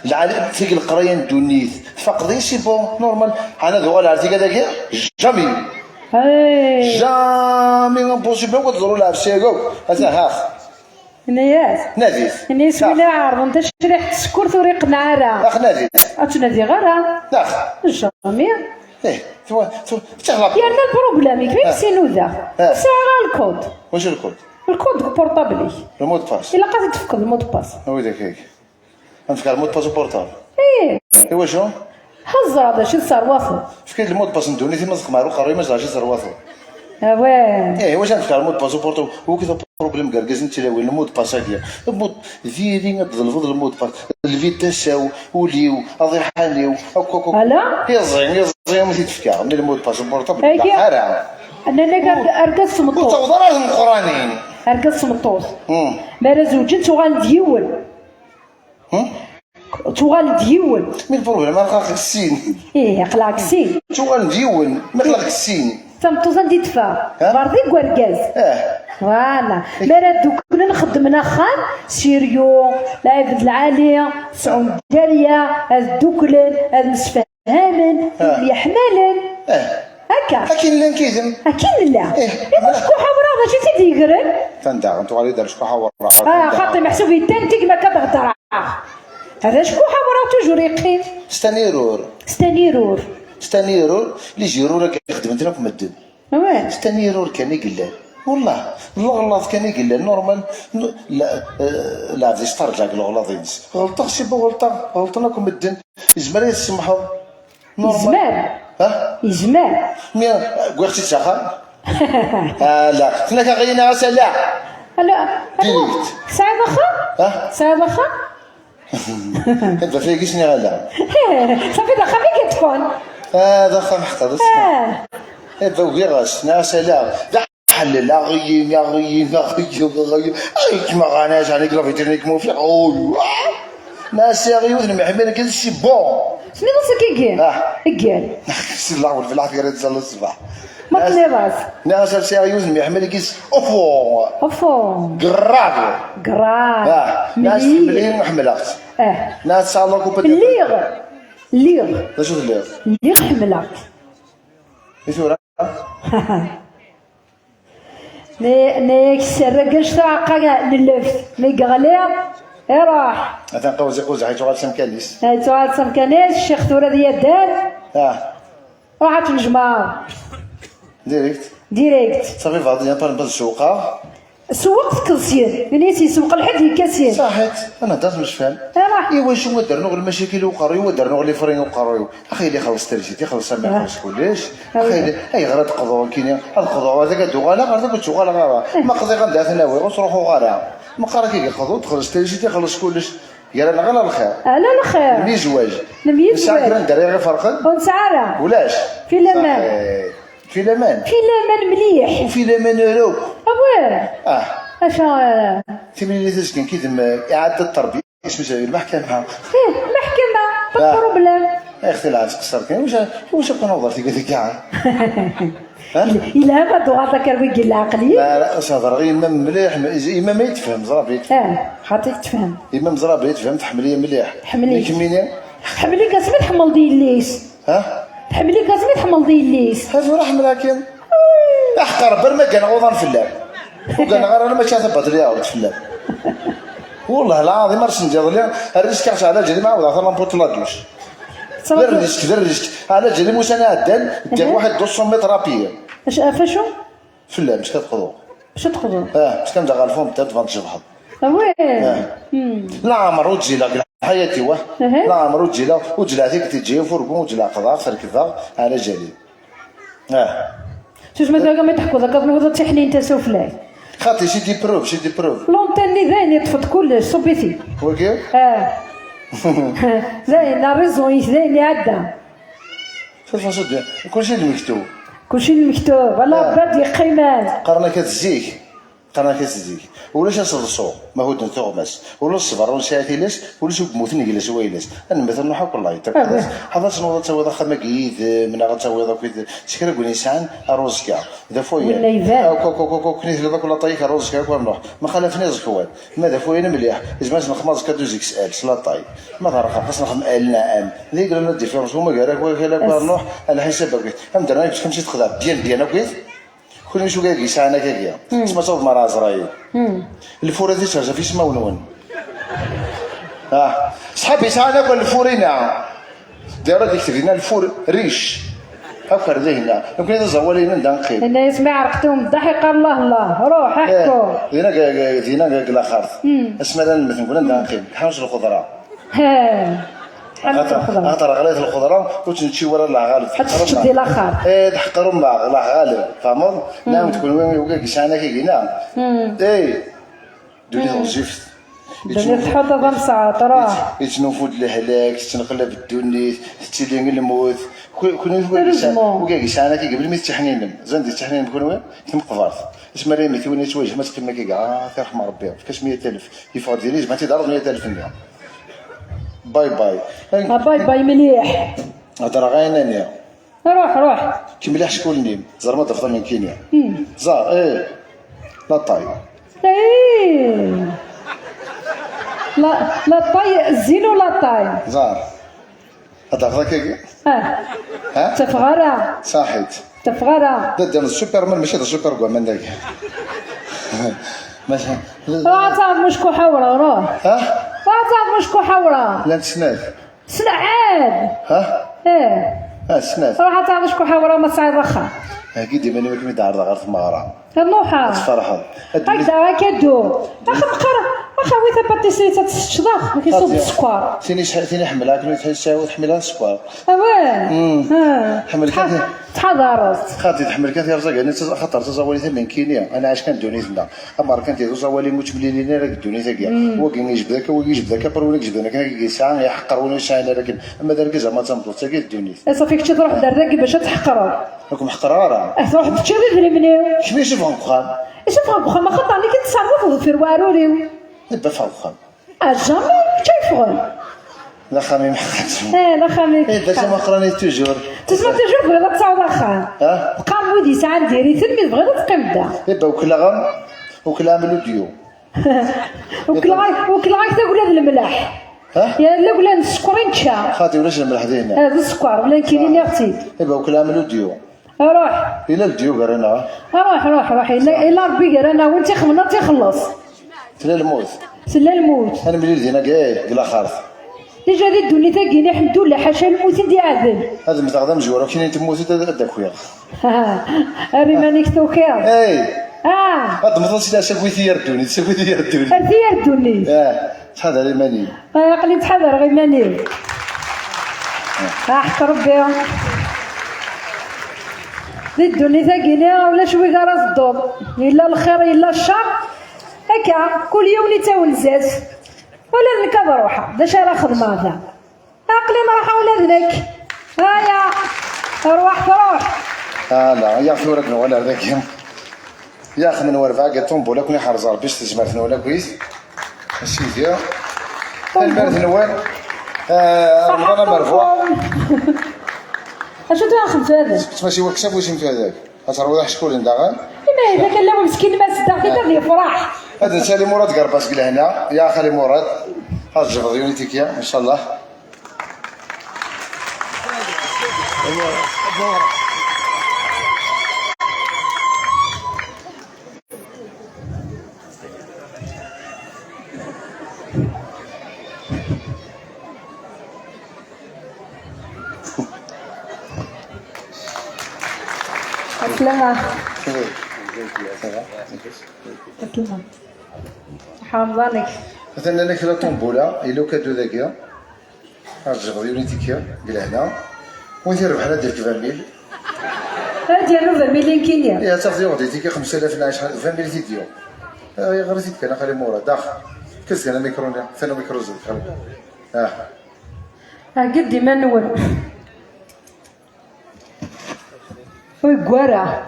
S2: العالم تيك القراية ندونيت فقدي c'est bon normal. انا ذو على تيك هذاك jamais jamais impossible وتضروا لعب سياقو هذا هاخ.
S1: نياس.
S2: ناديت.
S1: نيس ولا عارض انت شريحة السكر ثوريق نعرا.
S2: اخ ناديت.
S1: اتنادي غير.
S2: اخ.
S1: jamais.
S2: ايه تغلط.
S1: يا ال problème كيف سينو ذا ساعة الكود.
S2: واش ال code؟
S1: ال code portable.
S2: ال mot de passe.
S1: الا قادر تفقد ال mot de passe.
S2: هو داك هيك نفكر ال mot de passe portable.
S1: ايه.
S2: ايوا شو؟
S1: هزر هذا شي صار واصل.
S2: فكرت ال mot de passe ندوني تما زق قري ما زعش صار واصل.
S1: واه.
S2: ايه واش نفكر ال mot de passe portable هو كيف problème كاركاز انت لا ال mot de passe هكا ال mot فيري تظلفض ال mot de passe الفيتاساو وليو اضيحانيو هكاك.
S1: هلا؟
S2: يزين يزين ما تتفكر من ال mot de passe portable.
S1: لا انا اركز سمطوط.
S2: وتوضر القرانين.
S1: اركز سمطوط. مالا زوجين تغال ديول. تغال ديول.
S2: mais ال problème راه السين.
S1: ايه قلعك السين.
S2: تغال ديول ما قلعك السين.
S1: تمطوط عندي دفا برضي كواركاز. voilà مالا دوك نخدم خان sérieux العبد العالي سعون الدارية هاد دوكلن هاد مسفهامن يحملن هكا.
S2: اكين لا كيزم.
S1: اكين لا. ايوا شكون حورا ماشي سيدي يقرن.
S2: تندع انت غادي دار شكون حورا.
S1: خاطي محسوب يتنتج ما كتهضر. هذا شكون حورا toujours يقين.
S2: ستانيرور.
S1: ستانيرور.
S2: ستانيرور لي جيرور كيخدم انت في مدن.
S1: واه.
S2: ستانيرور كان يقلال والله الغلاط كان يقلال normal. لا لا غادي ترجع الغلاط ينس غلطة c'est bon غلطة غلطنا كم مدن زمر يسمحوا
S1: normal. يزمر.
S2: ها؟
S1: يزمر.
S2: mais قويختي تساخا؟ لا تنا كغينا غسا لا.
S1: لا.
S2: direct.
S1: ساعة واخا؟
S2: ها؟
S1: ساعة واخا؟
S2: انت فيك شنو غالا؟
S1: صافي دخل فيك تكون.
S2: دخل محتضر. ذوقي غاس ناس لا حل لا غي غي غي غي اي كما غناش عليك لا فيترينيك مو في ناس غي وذن محمل كل c'est bon.
S1: شنو نص كيكي؟ قال.
S2: سي الله في العافية تصلي الصباح.
S1: ما تنيضاس.
S2: ناس sérieux محمل كيس اوفو.
S1: اوفو.
S2: grave.
S1: grave.
S2: ناس مليح حملات. ناس الله كوبا.
S1: ليغ. ليغ.
S2: شو ليغ؟
S1: ليغ حملات.
S2: ايش
S1: نيك سرقش تعقا نلف ميقغلي راح.
S2: مثلا قوزي قوزي حيت غادي سمكاليس.
S1: حيت غادي سمكاليس الشيخ ثورة ديال دار. راحت الجماعة.
S2: direct.
S1: direct.
S2: صافي فاضي بان بان السوقة.
S1: سوقت كلسير، من يسوق الحد يكاسير.
S2: صحيت، انا هضرت مش فاهم.
S1: راح.
S2: ايوا شو درنو غير المشاكل وقريو درنو غير les freins وقريو، اخي اللي خلص ترجيتي خلص ما خلص كلش، اخي اي غير تقضوا كاين القضاء هذاك دوغالا غير ذاك تشغال غير ما قضي غندا ثناوي غتروحوا غير ما قرا كي يقضوا تخلص ترجيتي خلص كلش يا لا غير الخير.
S1: على الخير.
S2: نمي زواج.
S1: نمي زواج.
S2: ساعة ندير غير فرقا.
S1: ونسعرا.
S2: ولاش؟
S1: في الامان.
S2: في الامان.
S1: في الامان مليح.
S2: وفي الامان روك.
S1: اواه. اشا
S2: تمرين تسكن كيدم اعاده التربية اسمها المحكمة.
S1: ايه المحكمة pas problème.
S2: يا اختي العز قصر كاين واش كون نظرتي قالت كاع.
S1: إلا ما دوغا كروي العقلية.
S2: لا لا اش هضر غير إمام مليح إمام ما يتفهم زرابي يتفهم.
S1: خاطيك تفهم.
S2: إمام زرابي يتفهم تحمليه مليح.
S1: حملي.
S2: كميني.
S1: حملي كاسمي تحمل دي الليس.
S2: ها؟
S1: تحملي كاسمي تحمل دي الليس.
S2: هذا راح ملاكين. احقر بر ما كان غوضان في اللعب. وكان غير انا ما كاتب لي عاود في اللعب. والله العظيم راه نجي لي ال risque على جالي ما عاود لامبوت la douche. ذا ال risque ذا ال risque على جالي موسى انا عدال دير واحد 200 متر à pied.
S1: اش فاشو؟
S2: في اللعب مش كتقضوا.
S1: باش تقضوا؟
S2: باش كنبدا غالفون بدا تفان تجبحط.
S1: وي.
S2: لا عمر وتجي حياتي واه. لا عمر وتجي وتجي هذيك تجي فوركون وتجي قضاء كذا على جالي.
S1: شوف ما ما تحكوا ذاك نوض تحنين انت سوفلاي.
S2: خاطي c'est des preuves c'est des preuves.
S1: l'antenne ذاين يطفت كلش صبيتي.
S2: وكي؟
S1: زين لا ريزون زين عدى.
S2: شوف كلشي المكتوب.
S1: كلشي المكتوب والله باد يقيمان.
S2: قرنا كتزيك. قرا كتزيك ولاش اصدصو ما هو تغمس ولا الصبر ولا ساعتيلاس ولا سوق موت نجلس ويلس انا مثلا نحك الله يترك هذا شنو تسوي خما كيد من غتسوي كيد سكرا كون انسان روزكا ذا فويا
S1: ولا يبان
S2: كو كو كو كنيت ذاك ولا طايك روزكا كون نروح ما خلفني زكوان ما ذا فويا مليح لازم نخمز كدوزيك سال سلاطاي ما ظهر خاص نخم ال نعم ذيك لا ديفيرونس هما كاع كاع نروح على حساب كيت درنا باش كنمشي تخدع بيان بيان كيت كل شو كاكي ساعة كاكي تسمى صوت مرة عزرايل الفورة دي ترجع في سما ونون صحابي ساعة ناكل الفورينا دايرة ديك تبينا الفور ريش هاكا هنا يمكن هذا زوالي ندنقي
S1: انا يسمع عرقتهم الضحك الله الله روح احكوا
S2: دينا دينا الاخر اسمع مثلا نقول ندنقي حاجة الخضرة خاطر غليت الخضرة وتمشي ورا العغالب
S1: تشدي الاخر
S2: ايه تحقروا مع العغالب فهمت نعم تكون وين وكاك ساعة كي نعم ايه دوني غزيفت
S1: دوني تحط ضمسة روح
S2: يتنفوت الهلاك تنقلب الدنيا تتلي الموت كون وكاك ساعة كي قبل ما تحنينم زين تحنينم كون وين تمقبرت اسمع ريمي توني تواجه ما تقيم كي كاع ترحم ربي كاش 100000 يفوت ديالي ما تيضرب 100000 باي باي
S1: باي باي مليح
S2: هضر غير
S1: روح روح
S2: كي مليح شكون نيم زعما ما تفضل من كينيا زار ايه لا طاي
S1: ايه لا لا طاي زين ولا طاي
S2: زار هضر كي
S1: اه تفغرة
S2: صحيت
S1: تفغرة
S2: دا السوبرمان ماشي دا سوبر كومان داك ماشي
S1: روح تعرف مشكو حورة روح
S2: ها
S1: روح تعرف مشكو حورة
S2: لا تسناد
S1: سنة عاد
S2: ها
S1: ايه
S2: اه سناد
S1: روح تعرف شكو حورة ما تصعيد رخا
S2: اكيد ديما ما كمي تعرض غير في المغرب
S1: النوحة
S2: تفرحض
S1: هكذا هكا اخا بقرا اخا ويتا باتيسري تتشضخ ما كيصوب السكر
S2: ثاني ثاني حملها كنت تحس تحملها السكر
S1: اواه
S2: حمل كان
S1: تحضرت
S2: خاطي تحمل كان رزق يعني خاطر تزاولي ثمن كينيا انا عاش كان دونيتنا اما كان تزاولي متبلي لينا راك دونيتا هو كي يجبد ذاك هو يجبد ذاك برا ولا يجبد ذاك كي ساعة يحقر ولا ساعة لكن اما ذاك زعما تنبط حتى كي دونيت
S1: صافي كنتي تروح دار ذاك باش تحقرو
S2: راكم حقراره
S1: تروح تشري درمنيو
S2: كيفاش يشوف غنقخان
S1: يشوف غنقخان ما خطر اللي كتصرف في رواروري
S2: نبا فوقخان
S1: جامي كيفغل
S2: لا خامي محقت
S1: ايه لا خامي
S2: ايه باش ما قراني توجور
S1: تسمى توجور بغيت تعاود خان
S2: ها
S1: بقى ودي ساعة ديري ثمي بغيت تقيم دا
S2: إيه وكلا غم وكلا عملو ديو
S1: وكلا وكلا تاكل هذا الملاح
S2: ها
S1: يا لا ولا السكر نتشا
S2: خاطي ولاش الملح ديالنا
S1: هذا السكر ولا كاينين اختي
S2: إيه وكلا عملو ديو
S1: روح
S2: إلا الديو قرينا
S1: روح روح روح إلا ربي قرانا وانت خمنا تيخلص
S2: تلا الموت
S1: تلا الموت
S2: انا ملي دينا كاع كلا خارط
S1: ديجا هذه الدنيا تاكيني الحمد لله حاشا الموت دي عذل
S2: هذا متغدا مجوره كاين تموت هذا خويا
S1: اري مانيك توكير
S2: اي
S1: اه
S2: هذا مثلا سيدا ساكويتي يردوني ساكويتي يردوني
S1: ارتي يردوني
S2: اه تحضر ماني
S1: قلي تحضر غير ماني حق ربي دي الدنيا تاكيني ولا شوي كاع الضوء الا الخير الا الشر هكا كل يوم نتاون زاز ولا نكاد روحه دا شرا خدمة هذا عقلي راح ولا ذنك هيا روح تروح
S2: لا يا في ورقنا ولا ذاك يا خ من ورفع طومبولا كون يحرز باش تجمع ولا كويس سيدي المرث نوال رمضان مرفوع
S1: اشو تاخذ في هذا؟
S2: ماشي وكسب واش في هذاك غتروح شكون ندغال
S1: ما اذا كان لا مسكين ما صدق كي يفرح
S2: هذا سالي مراد قرباس قال هنا يا خالي مراد هاز جبر يونيتيكيا ان شاء الله
S1: السلامة السلامة حمضانك
S2: مثلا انا كلا طومبولا الا كادو ذاكيا هاز يونيتيكيا قال هنا وين ربحنا ديال 20 mille
S1: هادي 20 mille كينيا
S2: يا تاخذ يوم ديتي 5000 نعيش 20 mille تيديو غير زيد كان خلي مورا داخل كز كان ميكروني ثاني ميكرو زيد خلي
S1: قدي ما نور وي كوارا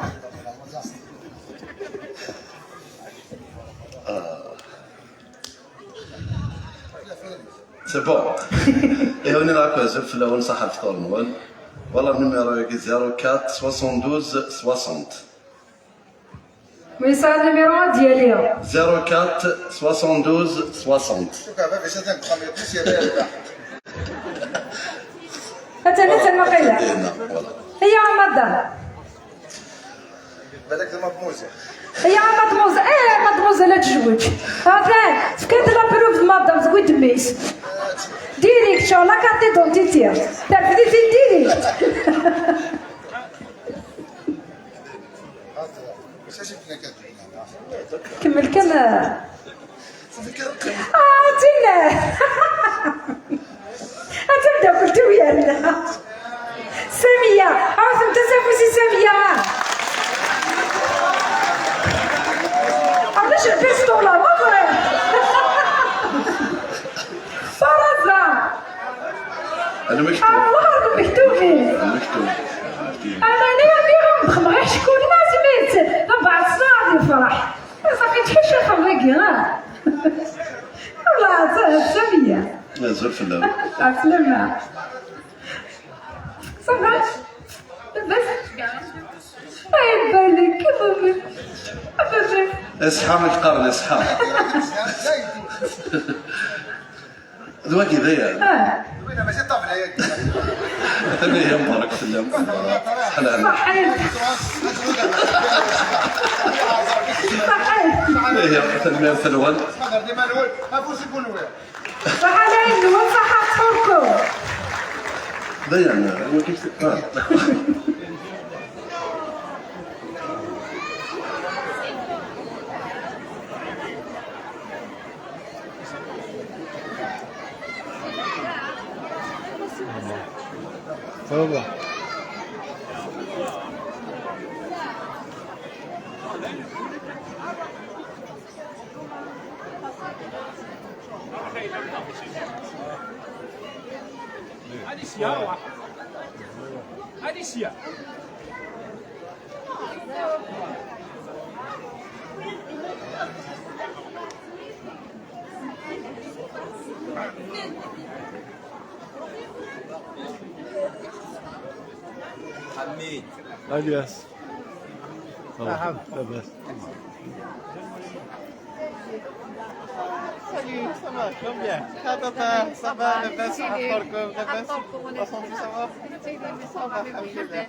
S4: c'est bon. إيه وني راكو زف الاول صح الفطور نول. والله ال numéro 04 72 60.
S1: oui ça numéro ديالي.
S4: 04 72 60.
S3: شوف باش تنخمم يا ربح.
S1: حتى انا تنقيله.
S4: voilà.
S1: هي مدام.
S3: بالك مدموزة.
S1: هي مدموزة، ايه مدموزة لا تجوج. هذا فكرت la preuve madame تقول دميس. direct شو la carte d'identité. تعرفي direct. كمل كم تينا تبدا قلت ويانا سامية عاود تسافسي سامية علاش البيستولا ما فري فرزا.
S4: انا مكتوب.
S1: الله مكتوبين.
S4: مكتوب.
S1: انا انا بيهم غير شكون ما سمعت بعد ساعة الفرح صافي تحش خلاقي ها والله سامية.
S4: زول الاول.
S1: عسلامة صافي بس عيب بالك كيف
S4: اصحى من القرن اصحى. دواكي ذي.
S1: اه.
S3: ماشي طفله ياك.
S4: ثاني هي مبارك في الله حلال.
S1: صحيت صحيت.
S4: هي ثانية ثلوان.
S1: صح على صح فطوركم.
S4: ضيعنا هو كيف
S5: Alicia, Alicia.
S6: حميد.
S7: الياس لاباس.
S8: Salut, ça va, combien? Ah, ça va, لاباس أخباركم لاباس؟ La santé, ça va؟ Ça va, الحمد لله.